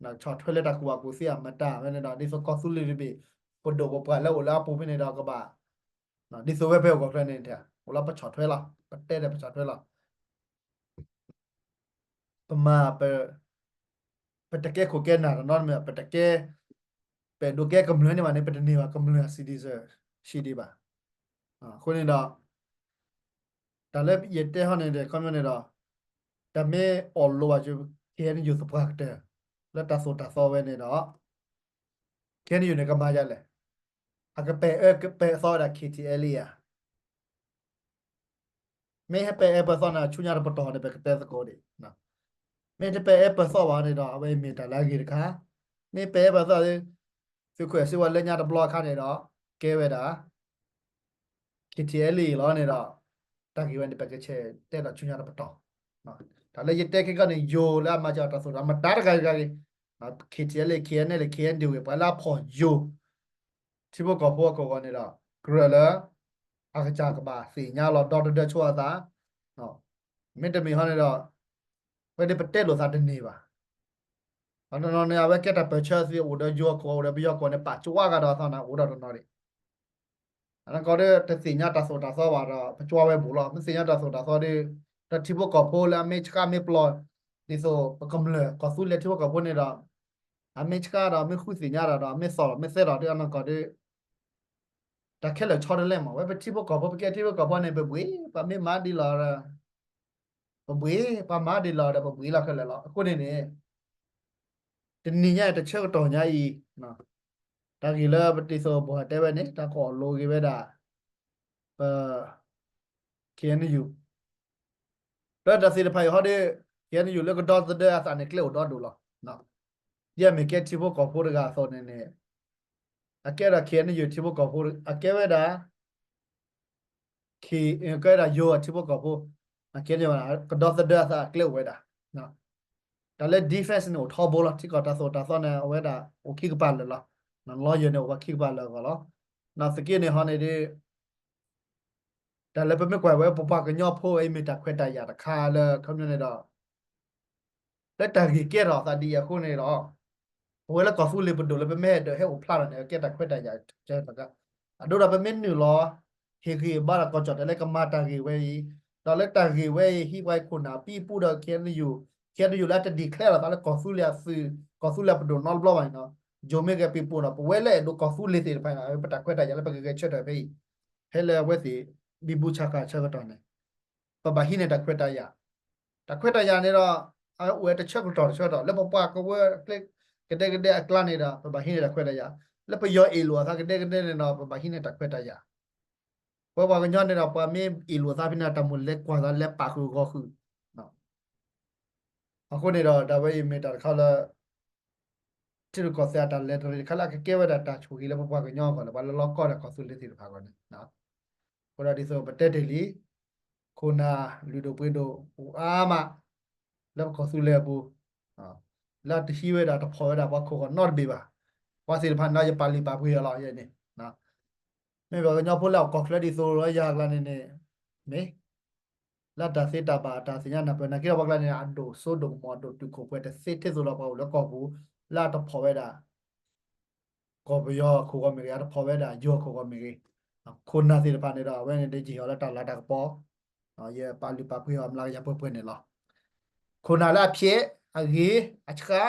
ဆီၣ်ထွဲလၢတၢ်ကူၣ်ဘၣ်ကူၣ်သ့အမတၤဝဲန့ၣ်ဒီး ဒ်သိးကီၢ်သူလ့ၤတဘ့ၣ် ပဒိၣ်ပပှၢ်လၢအိၣ်လၢအပူၤဖဲန့ၣ်ဒီးကဘၣ် ဒ်သိးဝဲဖဲအိၣ်ကီၢ်ချၢန့ၣ် အိၣ်လၢပဆီၣ်ထွဲလီၤ. ပတဲဒီးပဆီၣ်ထွဲလီၤ. ပမၤ ပတကဲခိၣ်ကဲနၢ်တနီတမံၤ ပတကဲ ပအဲၣ်ဒိးကဲကမျၢၢ်န့ၣ်ဘၣ်န့ၣ် ပတန့ၢ်ဘၣ်ကမျၢၢ်အ citizen ဆံးဒံးဘၣ်. အဃိန့ၣ်ဒီး တၢ်လၢယတဲဟီန့ၣ်ဒီး ခီပညီန့ၣ်ဒီး တၢ်မ့ၢ်အီၣ်လိးဘၣ်က့ၤ K N U သပှၢ်ကတၢၢ် လၢတၢ်သိၣ်တၢ်သီဝဲန့ၣ်ဒီး K N U န့ၣ်ကမၤဒ်လဲၣ်. အကပဲာ်အၢပဲာ်သီဝဲဒၣ် K T L A ဧါ. မ့ၢ်ဟဲပဲာ်အၢပဲာ်သီန့ၣ် ဆူညါတပတီၢ်န့ၣ် ပကတဲသကိးဒံး. မ့ၢ်တပဲာ်အၢပဲာ်သီဘၣ်န့ၣ်ဒီး အဝဲမ့ၢ်တၢ်လၢအဂ့ၤတခါ. မ့ၢ်ပဲာ်အၢပဲာ်သီ သုးခိၣ်အဲၣ်စ့ဝါလၢညါတဘျီအခါန့ၣ်ဒီး ကဲဝဲဒၣ် K T L A လီၤန့ၣ်ဒီး တၢ်ဂ့ၢ်ဝဲန့ၣ် ပကဆဲးတဲဒီးဆူညါတပတီၢ်. တၢ်လၢယတဲခဲကီန့ၣ် ယိၤလၢအမၤစၢၤတၢ်သိၣ်တၢ်သီ မတၤတဂၤဂၤဂ့ၤ K T L A, K N L A, K N D O ဂ့ၤ ပှၤလၢအဖီၣ်ယိၤ ထံဖိကီၢ်ဖိအကဂီၤန့ၣ်ဒီး ကြၢးလၢ အကစၢ်ကဘၣ်သ့ၣ်ညါလီၤ ဒီတဒၢဆိအသး မ့တမ့ၢ်ဟီန့ၣ်ဒီး ဝဲဒၣ်ပတဲလိာ်သးတန့ၢ်ဘၣ်. တနီၤန့ၣ် အဝဲကဲတၢ်ပၢၢ်ဆၢသ့ အိၣ်ဒီးယိၤအကီၢ် အိၣ်ဒီးပယီၤကီၢ်န့ၣ် ပာ်ကဝါကဒီးအသီန့ၣ် အိၣ်ဒီးတနီၤဒံး. အနီၢ်ကီၢ်ဒီး တသ့ၣ်ညါတၢ်သိၣ်တၢ်သီဘၣ်ဒီး ပကွၢ်ဝဲဘူးလီၤ. မ့ၢ်သ့ၣ်ညါတၢ်သိၣ်တၢ်သီဒီး ဒီးထံဖိကီၢ်ဖိလၢအမ့ၢ်ဆှးမ့ၢ်ပျီ ဒ်သိးပကမျၢၢ်ကီၢ်သူလ့ၤထံဖိကီၢ်ဖိန့ၣ်ဒီး အမ့ၢ်ဆှးဒီး မ့ၢ်ဃုသ့ၣ်ညါဒီး မ့ၢ်သီၣ်ဒီး မ့ၢ်သဲဒီး အနီၢ်ကီၢ်ဒီး တၢ်ခဲလၢာ်ဆီတလဲမး ဝဲပထံဖိကီၢ်ဖိ ပကဲထံဖိကီၢ်ဖိန့ၣ် ပဘှ့ၣ် ပမ့ၢ်မၤဒ်လီၤဒီး ပဘှ့ၣ် ပမၤဒ်လီၤဒီး ပဘှ့ၣ်လီၤခဲလၢာ်လီၤ. အဃိန့ၣ်န့ၣ် တနံၤညါအံၤ တဆၢကတီၢ်ညါအံၤ တၢ်ဂ့ၢ်လၢပဒ်သိးပှၤတဲဝဲန့ၣ် တၢ်ကအိၣ်လိဂ့ၤဝဲဒၣ် ပ ခ့ၣ်အဲၣ်ယူၣ် လၢတၢ်သ့ၣ်တဖၣ်အံၤဟီဒီး ခ့ၣ်အဲၣ်ယူၣ် လၢကဒီသဒၢအသးန့ၣ် ကျဲအိၣ်ဒီဒူၣ်လီၤ. ဒ်အမ့ၢ်ကဲထံဖိကီၢ်ဖိတဂၤအသိးန့ၣ်န့ၣ် အကဲဒၣ် ခ့ၣ်အဲၣ်ယူၣ် ထံဖိကီၢ်ဖိ အကဲဝဲဒၣ် ကဲဝဲဒၣ်ယိၤအထံဖိကီၢ်ဖိ ကဒီသဒၢအသးကျဲအိၣ်ဝဲဒၣ်. တၢ်လၢ defense န့ၣ်အိၣ်ထီဘိလီၤ. ထံကီၢ်တၢ်သိၣ်တၢ်သီန့ၣ် အဝဲဒၣ်အိၣ်ခံကပၤလၢာ်လီၤ. lawyer န့ၣ်အိၣ်ဝဲခံကပၤလၢာ်အဂီၢ်လီၤ. သက့န့ၣ်ဟီန့ၣ်ဒီး တၢ်လၢပမ့ၢ်ကွၢ်ဝဲ ပပှၤကညီဖိအံၤမ့ၢ်တၢ်ခွဲးတၢ်ယာ်တခါလၢ ခီပညီန့ၣ်ဒီး လၢတၢ်ဂ့ၢ်ကဲထီၣ်အသးဒ်အံၤအဃိန့ၣ်ဒီး ပဝဲလၢကီၢ်သူလ့ၤပဒိၣ်လၢပမ့ၢ်အဲၣ်ဒိးဟဲအိၣ်ဖျါထီၣ်န့ၣ် ကဲတၢ်ခွဲးတၢ်ယာ်တခါ. အဒိဒီးပမ့ၢ်နုာ်လီၤ ဟ့ၣ်ဂံၢ်ဘါဒီးကီၢ်ကၠီၣ်တဲၣ်လၢကမၤတၢ်ဂ့ၢ်ဝဲအံၤ, ဒီးလၢတၢ်ဂ့ၢ်ဝဲအံၤ ဟံးပှၤခိၣ်နၢ်ပံပူဒီး ခ့ၣ်အဲၣ်ယူၣ်, ခ့ၣ်အဲၣ်ယူၣ်လၢအတ declare လီၤသးလၢကီၢ်သူလ့ၤအသုး ကီၢ်သူလ့ၤပဒိၣ်နီတဘျီဘၣ်န့ၣ်ဒီး ယိၤမ့ၢ်ဂ့ၤပံပူဒီး ပဝဲလၢအဲၣ်ဒိးကီၢ်သူလ့ၤသ့ၣ်တဖၣ်န့ၣ် ပတၢ်ခွဲးတၢ်ယာ်လၢပကဂဲၤဆၢထၢၣ်ဖဲအံၤ ဖဲလၢအဝဲသ့ၣ် ဘံဘူဆးဃာ်ဆၢကတီၢ်န့ၣ် ပဘၣ်ဟံးန့ၢ်တၢ်ခွဲးတၢ်ယာ်. တၢ်ခွဲးတၢ်ယာ်န့ၣ်ဒီး အဝဲအိၣ်ဝဲတဆၢကတီၢ်တဆၢကတီၢ် လၢပပှၤကဝၢကျဲ ကဒဲကဒဲအကျါန့ၣ်ဒီး ပဘၣ်ဟံးန့ၢ်တၢ်ခွဲးတၢ်ယာ်, လၢပယီၤအ့ၣ်လိာ်အသးကဒဲကဒဲန့ၣ်ဒီး ပဘၣ်ဟံးန့ၢ်တၢ်ခွဲးတၢ်ယာ်. ပဝဲပှၤကညီန့ၣ်ဒီး ပှၤမ့ၢ်အ့ၣ်လိာ်သးဖဲန့ၣ် တၢ်မိၣ်လဲၤကွၢ်သးလဲၤပာ်ဃုာ်ဂီၤဃုာ် အဃိန့ၣ်ဒီး တၢ်ဝဲအံၤမ့ၢ်တၢ်တခါလၢ ထံရူၢ်ကီၢ်သဲးအတၢ်လဲၤတရံးတခါလၢအကကဲဝဲဒၣ်တၢ်ဆိၣ်ဂ့ၤလၢပပှၤကညီအဂီၢ်လၢ ပှၤလၢလီၢ်ကီၢ်ဒီးကီၢ်သူလ့ၤသ့ၣ်တဖၣ်အဂီၢ်န့ၣ်, အဃိဒီးဒ်သိးပတဲတ့ၢ်လံ, ခိၣ်နၢ်လုၢ်ဒိၣ်ပှ့ၤဒိၣ်အိၣ်အါမး လၢပကီၢ်သူလ့ၤအပူၤ, လၢအတဟံးဝဲဒၣ်တဖီၣ်ဝဲဒၣ်ပှၤခိၣ်ဂီၤနီတဘ့ၣ်ဘၣ်. ပှၤသ့ၣ်တဖၣ်န့ၣ်ဒီး ယပာ်လုၢ်ပာ်ပှ့ၤအီၤလီၤ ယဲန့ၣ် မ့ၢ်ပှၤကညီဖိလၢအကီၢ်ချၢဒ်သိးလၢယၤအကျါန့ၣ်န့ၣ် မ့ၢ် လၢတၢ်သ့တၢ်ဘၣ်တၢ်သ့ၣ်ညါနၢ်ပၢၢ် နာ်က့ဒီးပှၤကျါန့ၣ် အဒိၣ်စိဒိၣ်ကမီၤ အဒိၣ်တုာ်ခိၣ်ပှဲၤတသ့ ထဲသိးဒီးပှၤအိၣ်လၢကီၢ်ပူၤ လၢအတဖီၣ်ဝဲဒၣ် ကီၢ်ပယီၤအခိၣ်ဂီၤမ့ၢ်ဂ့ၤ, အတဖီၣ်ဝဲဒၣ်ယိၤအခိၣ်ဂီၤမ့ၢ်ဂ့ၤ, ခိၣ်နၢ်သ့ၣ်တဖၣ်န့ၣ်ဒီး အဝဲန့ၣ်ဒ်ယဟ့ၣ်အီၤလၢတၢ်လၤတၢ်ကပီၤ, ယပာ်လုၢ်ပာ်ပှ့ၤအီၤမျးကယၤပှဲၤပှဲၤန့ၣ်လီၤ. ခိၣ်နၢ်လၢအဖျဲးအဂ့ၤအဆှါ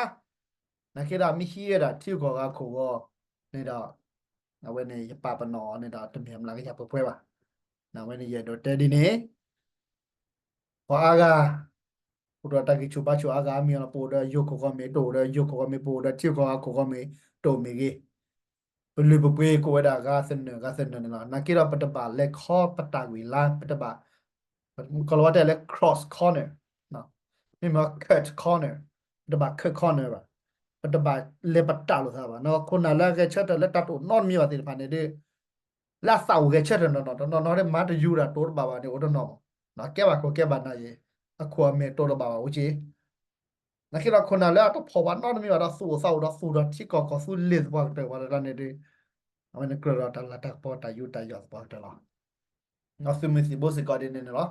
နာ်က့ဒီးမ့ၢ်ဟံးဝဲဒၣ်ထံဂုၤကီၢ်ဂၤခိၣ်ဂီၤန့ၣ်ဒီး အဝဲန့ၣ်ယပာ်ပနီၣ်အီၤန့ၣ်ဒီး တမ့ၢ်အမျးကယၤပှဲၤပှဲၤဘၣ်. အဝဲန့ၣ်ယအဲၣ်ဒိးတဲဒ်န့ၣ် ပှၤအါဂၤ အိၣ်ဒီးတၢ်ဂံၢ်ဆူၣ်ဘါဆူၣ်အါဂၤအါမံၤလီၤ. ပအိၣ်ဒီးယိၤခိၣ်ဂီၤမ့ၢ် တအိၣ်ဒီးယိၤခိၣ်ဂီၤမ့ၢ် ပအိၣ်ဒီးထံဂုၤကီၢ်ဂၤခိၣ်ဂီၤမ့ၢ် တအိၣ်မ့ၢ်ဂ့ၤ, ပလုၢ်ပပှ့ၤကိးဝဲဒၣ်ဂၤသနၢၣ်ဂၤသနၢၣ်န့ၣ်လီၤ. နာ်က့ဒီးပတဘၣ်လဲၤခီပတာ်ဝံၤလါ ပတဘၣ် ကီၤလၤဝါတဲလၢ cross corner, မ့မ့ၢ် cut corner, ပတဘၣ် cut corner ဘၣ်, ပတဘၣ်လဲၤပတာ်လိာ်သးဘၣ်. ခိၣ်နၢ်လၢအဂဲၤဆၢထၢၣ်လၢတၢ်တအိၣ်နီတမံၤဘၣ်သ့ၣ်တဖၣ်န့ၣ်ဒီး လၢအသးအိၣ်ဂဲၤဆၢထၢၣ်နီၢ်နီၢ် တနီၤနီၤဒီး မၤတယူၤတၢ်တိၤတဘၣ်ဘၣ်န့ၣ် အိၣ်တနီၤမး, ကဲဘၣ်ခိၣ်ကဲဘၣ်နၢ်ယံၤ အခိၣ်အမဲာ်တိၤတဘၣ်ဘၣ်အိၣ်က့ၤ. နာ်က့ဒီးခိၣ်နၢ်လၢအတဖီၣ်ဘၣ်နီတမံၤဘၣ်ဒီး သူၣ်အိၣ်သးအိၣ်ဒီးသူၣ်ဒီးထံကီၢ်ကီၢ်သူလ့ၤသပှၢ်ကတၢၢ်ပှၤတဂၤန့ၣ်ဒီး အဝဲန့ၣ်ကြၢးဒီးတၢ်လၤတၢ်ကပီၤတၢ်ယူးတၢ်ယီၣ်သပှၢ်ကတၢၢ်လီၤ. သုးမုၢ်သံၣ်ဘိစ့ၢ်ကီးဒ်န့ၣ်န့ၣ်လီၤ.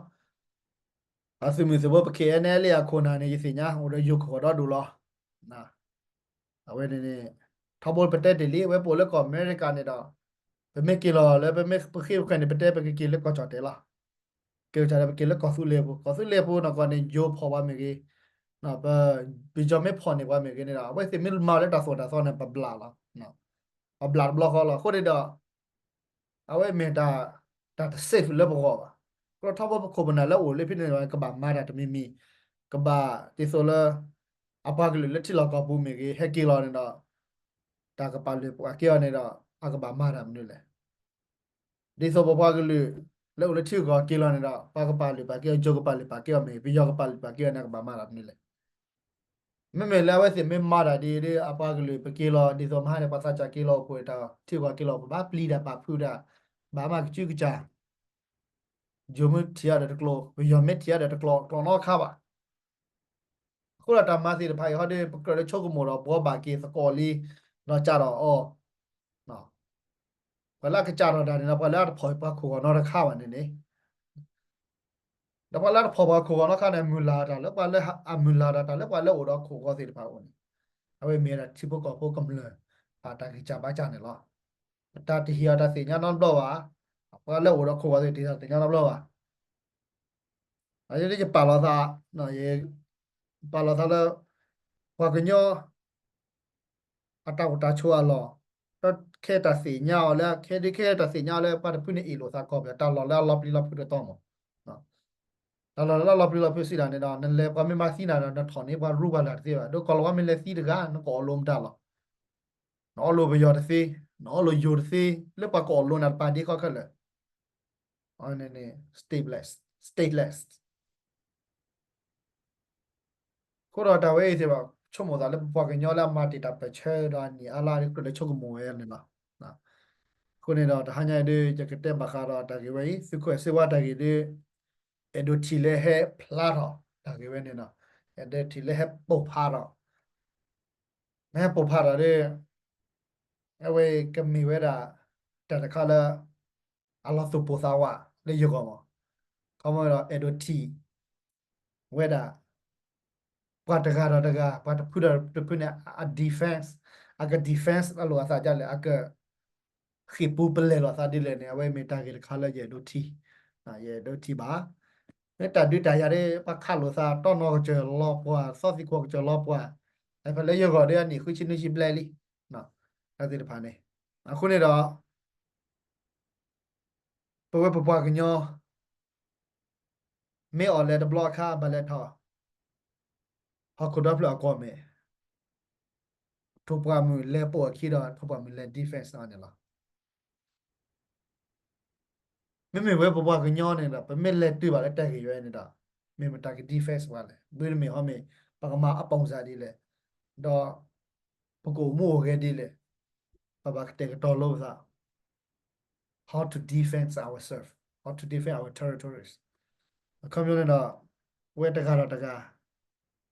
အသုးမုၢ်သံၣ်ဘိပ ခ့ၣ်အဲၣ်အဲၣ်လ့ အခိၣ်နၢ်န့ၣ် ယသ့ၣ်ညါ အိၣ်ဒီးယိၤခိၣ်ဂီၤဒီဒူၣ်လီၤ. အဝဲန့ၣ်န့ၣ် ထီဘိပတဲတ့ၢ်လံ အဝဲပအိၣ်လၢကီၢ်အမဲရကၤန့ၣ်ဒီး ပမ့ၢ်က့ၤလီၤလၢပမ့ၢ်ပဃ့ပဃဲၤန့ၣ် ပတဲပကက့ၤလၢကီၢ်ကၠီၣ်တဲၣ်လီၤ. က့ၤကၠီၣ်တဲၣ် ပက့ၤလၢကီၢ်သူလ့ၤအပူၤ, ကီၢ်သူလ့ၤအပူၤနီၢ်ကီၢ်န့ၣ် ယိၤဖီၣ်ပှၤမ့ၢ်ဂ့ၤ, ပ ပယီၤမ့ၢ်ဖီၣ်န့ၢ်ပှၤမ့ၢ်ဂ့ၤန့ၣ်ဒီး အဝဲသ့ၣ်မ့ၢ်မၤလၢတၢ်သိၣ်တၢ်သီန့ၣ် ပဘျးလီၤ. ပဘျးတဘျီဃီလီၤ. အဃိန့ၣ်ဒီး အဝဲမ့ၢ်တၢ် တၢ်တ safe လၢပဂီၢ်ဘၣ်. ကြၢးထီဘိပခိၣ်ပနၢ်လၢအိၣ်လၢဖဲန့ၣ် ကဘၣ်မၤတၢ်တမံၤမံၤ, ကဘၣ်ဒ်သိးလၢ အပှၤကလုာ်လၢထံလီၢ်ကီၢ်ပူၤမ့ၢ်ဂ့ၤ ဟဲက့ၤလီၤန့ၣ်ဒီး တၢ်ကပာ်လုၢ်ပာ်ကဲအီၤန့ၣ်ဒီး အကဘၣ်မၤတၢ်မနုၤလဲၣ်. ဒ်သိးပပှၤကလုာ် လၢအိၣ်လၢထံဂုၤကီၢ်ဂၤက့ၤလီၤန့ၣ်ဒီး ပှၤကပာ်လုၢ်ပာ်ကဲအီၤ, ယိၤကပာ်လုၢ်ပာ်ကဲအီၤမ့ၢ်ဂ့ၤ, ပယီၤကပာ်လုၢ်ပာ်ကဲအီၤန့ၣ် အကဘၣ်မၤတၢ်မနုၤလဲၣ်. မ့မ့ၢ်လၢအဝဲသ့ၣ်မ့ၢ်မၤတၢ်ဒ်အံၤဒီး အပှၤကလုာ်ပက့ၤလီၤ ဒ်သိးမဟါန့ၣ် ပှၤသးစၢ်က့ၤလီၤအိၣ်ဖှိၣ်တၢ် ထံဂုၤကီၢ်ဂၤက့ၤလီၤ ပဘၣ်ပျံၤတၢ်ပာ်ဖုးတၢ်, ဘၣ်မၤကစုကစၢ်, ယိၤမ့ၢ်ထံၣ်အါဒီးတကျိၤ, ပယီၤမ့ၢ်ထံၣ်အါဒီးတကျိၤ, ကျိၤနီတခါဘၣ်. အဃိဒီးတၢ်မၤသ့ၣ်တဖၣ်အံၤဟီဒီး ပကြၢးလၢဆိကမိၣ်ဒီးဘှီဘၣ်က့ၤသကိးလံ, ဒီးကးထီၣ်အီၤ ပှၤလၢအကစးထီၣ်တၢ်န့ၣ်ဒီး ပှၤလၢအတဖီၣ်ပှၤခိၣ်ဂီၤနီတခါဘၣ်န့ၣ်န့ၣ်, ဒီးပှၤလၢအတဖီၣ်ပှၤခိၣ်ဂီၤနီတခါန့ၣ် မုၢ်လၢ်တၢ်လၢပှၤလၢအမုၢ်လၢ်တၢ် တၢ်လၢပှၤလၢအအိၣ်ဒီးခိၣ်ဂီၤသ့ၣ်တဖၣ်အအိၣ်န့ၣ်, အဝဲမ့ၢ်ဝဲဒၣ်ထံဖိကီၢ်ဖိကမျၢၢ် အတၢ်ဂံၢ်စၢ်ဘါစၢ်န့ၣ်လီၤ. ပတၢ်တဟ့ၣ်အီၤတၢ်သ့ၣ်ညါနီတဘျီဘၣ်. ပှၤလၢအိၣ်ဒီးခိၣ်ဝါသ့ၣ်တဖၣ်တသ့ၣ်ညါနီတဘျီဘၣ်. ယပာ်လီၤသး, ယပာ်လီၤသးလၢ ပှၤကညီ အတၢ်အိၣ်တၢ်ဆိးအလီၢ်, ခဲအံၤတၢ်သ့ၣ်ညါအီၤလၢ ခဲဒုးခဲအံၤတၢ်သ့ၣ်ညါအီၤလၢ ပှၤတဖုန့ၣ်အ့ၣ်လိာ်သးကီၢ်ပယီၤ တၢ်လီၢ်လၢအလီၤပျံၤလီၤဖုးတတီၤမး, တၢ်လီၢ်လၢအလီၤပျံၤလီၤဖုးစံးဒၣ်န့ၣ်ဒီး နလဲၤပှၤမ့ၢ်မၤသံနၤဒီး နထီၣ်န့ၢ်ပှၤရူပှၤလၢ်တသ့ဘၣ်. ဒီးကီၢ်လီၤဝါမ့ၢ်လဲၤသံတဂၤ နကအီၣ်လိမတၤလီၤ. နအီၣ်လိပယီၤတသ့, နအီၣ်လိယိၤတသ့, လၢပှၤကအီၣ်လိနၤတပၤဒ်ခီခဲလၢာ် stateless, stateless. အဃိဒီးတၢ်ဝဲအံၤသ့ၣ်ဘၣ် ဆိကမိၣ်သးလၢပပှၤကညီလၢအမၤတ့ၢ်တၢ်ပၢၢ်ဆၢဒီးအနံၣ်အါလါဒီး ကြၢးလၢဆိကမိၣ်ဝဲန့ၣ်လီၤ. အဃိန့ၣ်ဒီး တဟါညါအံၤဒုး ယကတဲဘၣ်ဃးဒီးတၢ်ဂ့ၢ်ဝဲအံၤ သုးခိၣ်စ့ဝါတၢ်ဂ့ၢ်ဒုး အဲၣ်ဒိးထံၣ်လၢဟဲဖျါထီၣ်တၢ်ဂ့ၢ်ဝဲန့ၣ်လီၤ. အဲၣ်ဒိးထံၣ်လၢဟဲပိာ်ဖးထီၣ်, ဟဲပိာ်ဖးထီၣ်ဒီး အဝဲကမ့ၢ်ဝဲဒၣ် တၢ်တခါလၢ အလီၤသူၣ်ပိၢ်သးဝးလၢယဂီၢ်မး, ခီမီဒီးအဲၣ်ဒိးထံၣ်ဝဲဒၣ် ပှၤတဂၤဒီးတဂၤ ပှၤတဖုဒီးတဖုန့ၣ် အ defense, အက defense အလိာ်အသးဒ်လဲၣ်, အကဃ့ၢ်ပူၤပလဲၤလိာ်အသးဒ်လဲၣ်န့ၣ် အဝဲမ့ၢ်တၢ်ဂ့ၢ်တခါလၢယအဲၣ်ဒိးထံၣ်, ယအဲၣ်ဒိးထံၣ်ဘၣ်. မ့ၢ်တၢ်ဒုးတၢ်ယၤဒီး ပှၤခးလိာ်သးတီနီၤကစၢၢ်လီၤပှၤ သီသံကွၢ်ကစၢၢ်လီၤပှၤ, ဖဲလၢယဂီၢ်ဒီးအနံၣ်ဃုဆံနွံဆံဘျဲၣ်လံ, တၢ်သ့ၣ်တဖၣ်န့ၣ်, အဃိန့ၣ်ဒီး ပဝဲပပှၤကညီ မ့ၢ်အီၣ်လဲၤတဘျီအခါ ဘၣ်လဲၤထီၣ် ဟီၣ်ခိၣ်ဒီဖျၢၣ်အကီၢ်မဲာ်, ထိၣ်ပှၢ်မုၢ်လဲၤပိာ်အခံဒီး ထိၣ်ပှၢ်မုၢ်လဲၤ defense အီၤန့ၣ်လီၤ. မ့မ့ၢ်ဝဲပပှၤကညီန့ၣ်ဒီး ပမ့ၢ်လဲၤတုၤဘၣ်လၢတၢ်ဂ့ၢ်ဝဲန့ၣ်ဒီး မ့ၢ်မတၤက defense ပှၤလဲၣ်, ဘုတမ့ၢ်ဟီမ့ၢ် ပကမၤအပုံစံဒ်လဲၣ်, ဒီး ပကအိၣ်မူအိၣ်ဂဲၤဒ်လဲၣ်, ပဘၣ်ကတဲာ်ကတီၤလိာ်ပသး how to defend ourselves, how to defend our territories. အခီပညီန့ၣ်ဒီး ဝဲတဂၤဒီးတဂၤ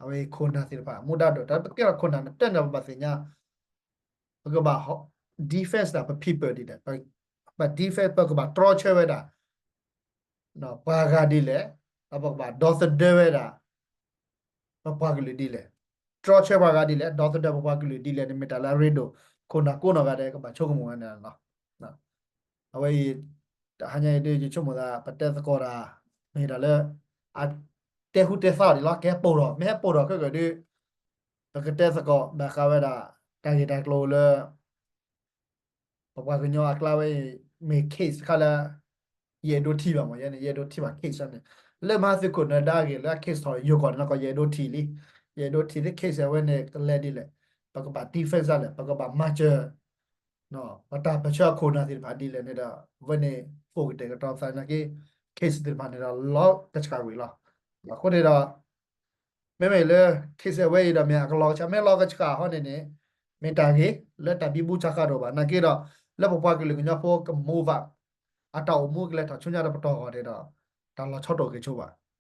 အဝဲခိၣ်နၢ်သ့ၣ်တဖၣ် မူဒါဒီး တၢ်ပကဲထီၣ်ခိၣ်နၢ်န့ၣ် တၢ်န့ၣ်ပဘၣ်သ့ၣ်ညါ ပကဘၣ် defense ဒၣ်ပ people ဒ်လဲၣ်, ပ defense ပကဘၣ်တြီဆၢဝဲဒၣ် ပှၤဂၤဒ်လဲၣ်, ဒီးပကဘၣ်ဒီသဒၢဝဲဒၣ် ပပှၤကလုာ်ဒ်လဲၣ်, တြီဆၢပှၤဂၤဒ်လဲၣ်, ဒီသဒၢပပှၤကလုာ်ဒ်လဲၣ်န့ၣ် မ့ၢ်တၢ်လၢအရ့ဒိၣ် ခိၣ်နၢ်ကိးနီၢ်ဂၤဒဲး ကဘၣ်ဆိကမိၣ်ဝဲန့ၣ်လီၤ. အဝဲအံၤ တဟါညါအံၤဒ် ယဆိကမိၣ်သး ပတဲသကိးတၢ် မ့ၢ်တၢ်လၢ အတဲဟူတဲသါအီၤဒ်လီၤ, ကဟဲပိာ်ထီၣ်, မ့ၢ်ဟဲပိာ်ထီၣ်ခဲကၢၣ်ဒ် ပကတဲသကိးဘၣ်ဃးဝဲဒၣ် တၢ်ဂ့ၢ်တၢ်ကျိၤလၢ ပပှၤကညီအကျါဝဲအံၤ မ့ၢ် case တခါလၢ ယအဲၣ်ဒိးထံၣ်ဘၣ်မး, ယဲန့ၣ် ယအဲၣ်ဒိးထံၣ်ဘၣ် case န့ၣ် လၢမဟါသုးခိၣ်နၢၤဒါအဂ့ၢ် လၢအ case ထီၣ်ယိၤကီၢ်န့ၣ်ကီး ယအဲၣ်ဒိးထံၣ်လံ, ယအဲၣ်ဒိးထံၣ်လၢ case အဝဲန့ၣ် ကလဲၤဒ်လဲၣ်, ပကဘၣ် defense ဒ်လဲၣ်, ပကဘၣ်မၤစၢၤ ပတၢ်ပၢၢ်ဆၢအခိၣ်နၢ်သ့ၣ်တဖၣ်ဒ်လဲၣ်န့ၣ်ဒီး အဝဲန့ၣ် ကိးကတဲာ်ကတီၤသးနာ်က့ case သ့ၣ်တဖၣ်န့ၣ်ဒီး လီၤကဆှၣ်ကွံာ်လီၤ. အဃိန့ၣ်ဒီး မ့မ့ၢ်လၢ case အဝဲအံၤဒီး မ့ၢ်အကလီၤကဆှၣ်, မ့ၢ်လီၤကဆှၣ်ဟီန့ၣ်န့ၣ် မ့ၢ်တၢ်ဂ့ၤလၢတၢ်ဘံဘူဆါဃးတအိၣ်ဘၣ်. နာ်က့ဒီး လၢပပှၤကလုာ်ကညီဖိက move up အတၢ်အိၣ်မူကလဲၤထီၣ်ဆူညါဒီးပတီၢ်ဂီၢ်န့ၣ်ဒီး တၢ်လီၤဆီတအိၣ်က့ၤဆိဘၣ်.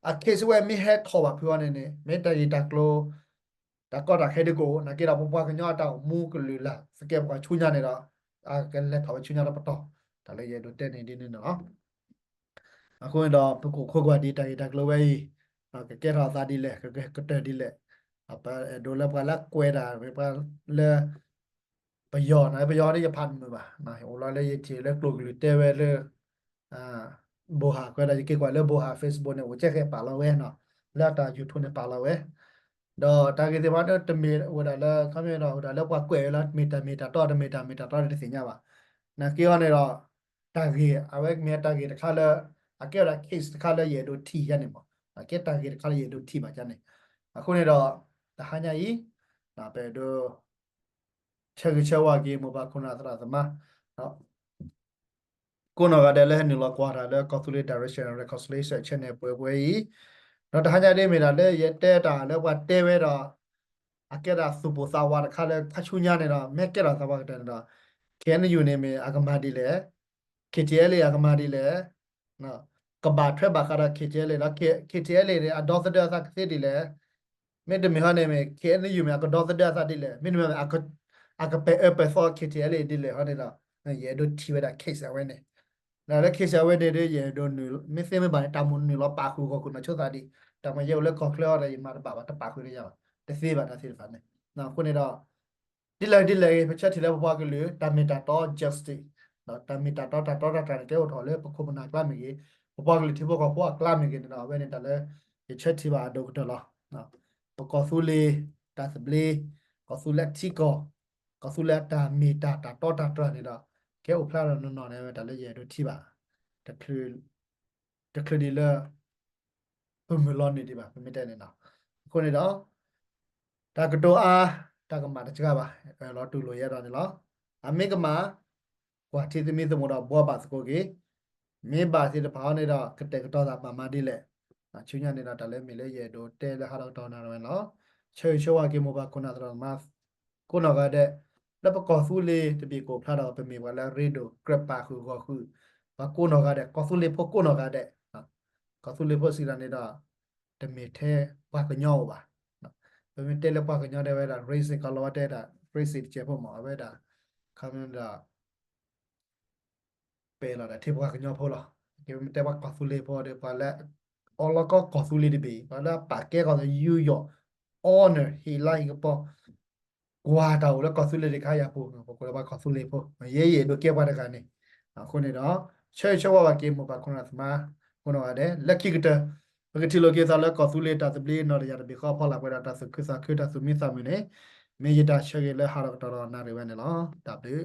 အ case ဝဲမ့ၢ်ဟဲထီၣ်ဘၣ်ဖုးအီၤန့ၣ်န့ၣ် မ့ၢ်တၢ်ဂ့ၢ်တၢ်ကျိၤ တၢ်ကီတၢ်ခဲဒ်ကအိၣ် နာ်က့ဒီး ပပှၤကညီအတၢ်အိၣ်မူကလုာ်လၢ်သကဲးပဝးဆူညါန့ၣ်ဒီး အကလဲၤထီၣ်ဝဲဆူညါဒီးပတီၢ် တၢ်လၢယအဲၣ်ဒိးတဲန့ၣ်ဒ်န့ၣ်လီၤ. အဃိန့ၣ်ဒီး ပကအိၣ်ခိးကွၢ်ဒံးတၢ်ဂ့ၢ်တၢ်ကျိၤဝဲအံၤ ကကဲထီၣ်အသးဒ်လဲၣ်, ကကတၢၢ်ဒ်လဲၣ်, ပအဲၣ်ဒိးလၢပှၤလၢကွဲးတၢ် ပှၤလၢ ပယီၤန့ၣ် ပယီၤန့ၣ်ယဖးတမုာ်ဘၣ်, အိၣ်လီၤလၢယထံၣ်လၢကျိၤကလုာ်တဲဝဲလၢ ဘိဟၣ် ကွဲးဒၣ်ယက့ၤကွၢ်လၢဘိဟၣ် Facebook န့ၣ် အိၣ်ကဲဃဲပာ်လီၤဝဲနီၤ, လၢအတၢ် YouTube န့ၣ်ပာ်လီၤဝဲ, ဒီးတၢ်ဂ့ၢ်သ့ၣ်တဖၣ်န့ၣ် တမ့ၢ်ဝဲဒၣ်လၢ ခီမ့ၢ်ဒီး အိၣ်ဒၣ်လၢပှၤကွဲးဝဲလီၤ, မ့ၢ်တၢ်မ့ၢ်တၢ်တီ တမ့ၢ်တၢ်မ့ၢ်တၢ်တီန့ၣ်တသ့ၣ်ညါဘၣ်. နာ်က့အီၤန့ၣ်ဒီး တၢ်ဂ့ၢ် အဝဲမ့ၢ်တၢ်ဂ့ၢ်တခါလၢ အကဲဝဲဒၣ် case တခါလၢယအဲၣ်ဒိးထံၣ်ယါန့ၣ်မး, အကဲတၢ်ဂ့ၢ်တခါလၢယအဲၣ်ဒိးထံၣ်ဘၣ်ယါန့ၣ်, အဃိန့ၣ်ဒီး တဟါညါအံၤ ပအဲၣ်ဒိး ဆၢဂ့ၤဆၢဝါက့ၤ မိၢ်ပၢ်ခိၣ်နၢ်သရၣ်သမါ ကိးနီၢ်ဂၤဒဲးလၢဟဲနုာ်လီၤကွၢ်တၢ်လၢ ကီၢ်သူလ့ၤ Direction Reconciliation Channel ပှဲၤပှဲၤအံၤ, ဒီးတဟါညါဒ်မ့ၢ်ဒၣ်လၢယတဲတၢ်လၢပှၤတဲဝဲဒီး အကဲဒၣ်သူၣ်ပိၢ်သးဝးတခါလၢခါဆူညါန့ၣ်ဒီး မ့ၢ်ကဲထီၣ်သးပှၢ်ကတၢၢ်န့ၣ်ဒီး KNU န့ၣ်မ့ၢ်အကမၤဒ်လဲၣ်, KTLA အကမၤဒ်လဲၣ်, ကဘၣ်ထွဲဘၣ်ဃးဒီး KTLA ဒီး KTLA န့ၣ် အဒီသဒၢအသးကသ့ဒ်လဲၣ်, မ့တမ့ၢ်ဟီန့ၣ်မ့ၢ် KNU မ့ၢ်အကဒီသဒၢအသးဒ်လဲၣ်, မ့တမ့ၢ် အကပဲာ်အၢပဲာ်သီ KTLA ဒ်လဲၣ်ဟီန့ၣ်ဒီး ယအဲၣ်ဒိးထံၣ်ဝဲဒၣ် case အဝဲန့ၣ်, ဒီးလၢ case အဝဲန့ၣ်ဒီး ယအဲၣ်ဒိးနုာ် မ့ၢ်သ့မ့ၢ်ဘၣ်န့ၣ် တၢ်မိၣ်နုာ်လီၤပာ်ဃုာ်ဂီၢ်ဃုာ်နီၢ်ဆိသးဒံး, တၢ်မၤယဲအိၣ်လၢကီၢ်ချၢအီၤဒီး ယမၤတဘၣ်ဘၣ် တပာ်ဃုာ်န့ၢ်ယၤဘၣ်, တသ့ဘၣ်တၢ်သ့ၣ်တဖၣ်န့ၣ်, အဃိန့ၣ်ဒီး ဒ်လဲၣ်ဒ်လဲၣ်ဂ့ၤ ပဆၢထံၣ်လၢပပှၤကလုာ် တၢ်မ့ၢ်တၢ်တီ justice ဒီးတၢ်မ့ၢ်တၢ်တီတၢ်တီတၢ်တြၢ်န့ၣ် ကဲအိၣ်ထီၣ်လၢပခိၣ်ပနၢ်ကျါမ့ၢ်ဂ့ၤ, ပပှၤကလုာ်ထံဖိကီၢ်ဖိအကျါမ့ၢ်ဂ့ၤန့ၣ်ဒီး အဝဲန့ၣ်တၢ်လၢ ယဆၢထံၣ်ဘၣ်အဒိၣ်ကတၢၢ်လီၤ. ပကီၢ်သူလ့ၤ တၢ်သဘျ့, ကီၢ်သူလ့ၤအထံကီၢ်, ကီၢ်သူလ့ၤအတၢ်မ့ၢ်တၢ်တၢ်တီတၢ်တြၢ်န့ၣ်ဒီး ကဲအိၣ်ဖျါထီၣ်နီၢ်နီၢ်န့ၣ် အဝဲတၢ်လၢယအဲၣ်ဒိးထံၣ်ဘၣ် တချုးဒံးလၢ ပမုၢ်လီၤနုာ်ဒံးဘၣ် ပမ့ၢ်တဲန့ၣ်လီၤ. အဃိန့ၣ်ဒီး တၢ်ကတိၤအါ တၢ်ကမၣ်တစှၤဘၣ် လီၤတူၢ်လိာ်ယဲဒီးန့ၣ်လီၤ. အမ့ၢ်ကမၣ် ကွၢ်ထံသမံသမိးဒီးဘှီဘၣ်သကိးက့ၤ, မ့ၢ်ဘၣ်သ့ၣ်တဖၣ်အံၤန့ၣ်ဒီး ကတဲာ်ကတီၤသးဘၣ်မၤဒ်လဲၣ်. ဆူညါန့ၣ်ဒီး တၢ်လၢမ့ၢ်လၢယအဲၣ်ဒိးတဲလၢဟါဒီးကတီၢ်နၣ်ရံၣ်ဝဲန့ၣ်လီၤ. ဆၢဂ့ၤဆၢဝါက့ၤမိၢ်ပၢ်ခိၣ်နၢ်သရၣ်သမါ ကိးနီၢ်ဂၤဒဲး, လၢပကီၢ်သူလ့ၤတဘ့ၣ်ကအိၣ်ဖျါဒီး ပမ့ၢ်ပှၤလၢအရ့ဒိၣ်ကြၢးပာ်ဃုာ်ဂီၢ်ဃုာ် ပှၤကိးနီၢ်ဂၤဒဲး ကီၢ်သူလ့ၤဖိကိးနီၢ်ဂၤဒဲး, ကီၢ်သူလ့ၤဖိစံးတၢ်န့ၣ်ဒီး တမ့ၢ်ထဲပှၤကညီအိၣ်ဘၣ်. ပမ့ၢ်တဲလၢပှၤကညီဒဲးဝဲဒၣ် race ကီၢ်လီၤဝဲတဲဒၣ် race တစဲးဖိမး အဝဲဒၣ် ခီမ့ၢ်ဒီး ပဲာ်လီၤဒၣ်ထဲပှၤကညီဖိလီၤ. ကဲမ့ၢ်တဲပှၤကီၢ်သူလ့ၤဖိဒီး ပှၤလၢ အီလီၤကီၢ်သူလ့ၤတဘ့ၣ် ပှၤလၢအပာ်ကဲကီၢ်သူလ့ၤ ယူးယီၣ် honor ဟ့ၣ်လါဟ့ၣ်ကပီၤ ကွၢ်တၢ်အိၣ်လၢကီၢ်သူလ့ၤတခါယၤပူၤ ပကိးလၢပှၤကီၢ်သူလ့ၤဖိ ယဲယအဲၣ်ဒိးကဲပှၤတဂၤန့ၣ်. အဃိန့ၣ်ဒီး ဆၢဂ့ၤဆၢဝါဘၣ်က့ၤမိၢ်ပၢ်ခိၣ်နၢ်သရၣ်သမါ ကိးနီၢ်ဂၤဒဲး လၢခံကတၢၢ် ပကထံၣ်လိာ်က့ၤသးလၢကီၢ်သူလ့ၤတၢ်သဘျ့နီၢ်တယၢ်တဘ့ၣ်ဃီအဖီလာ်ပှဲၤဒီးတၢ်သူၣ်ခုသးခုတၢ်သူၣ်မံသးမုာ်န့ၣ် မ့ၢ်ယတၢ်ဆၢဂ့ၤလၢဟါဒီးကတီၢ်ဒီးနၣ်ရံၣ်ဝဲန့ၣ်လီၤ. တၢ်ဘျုး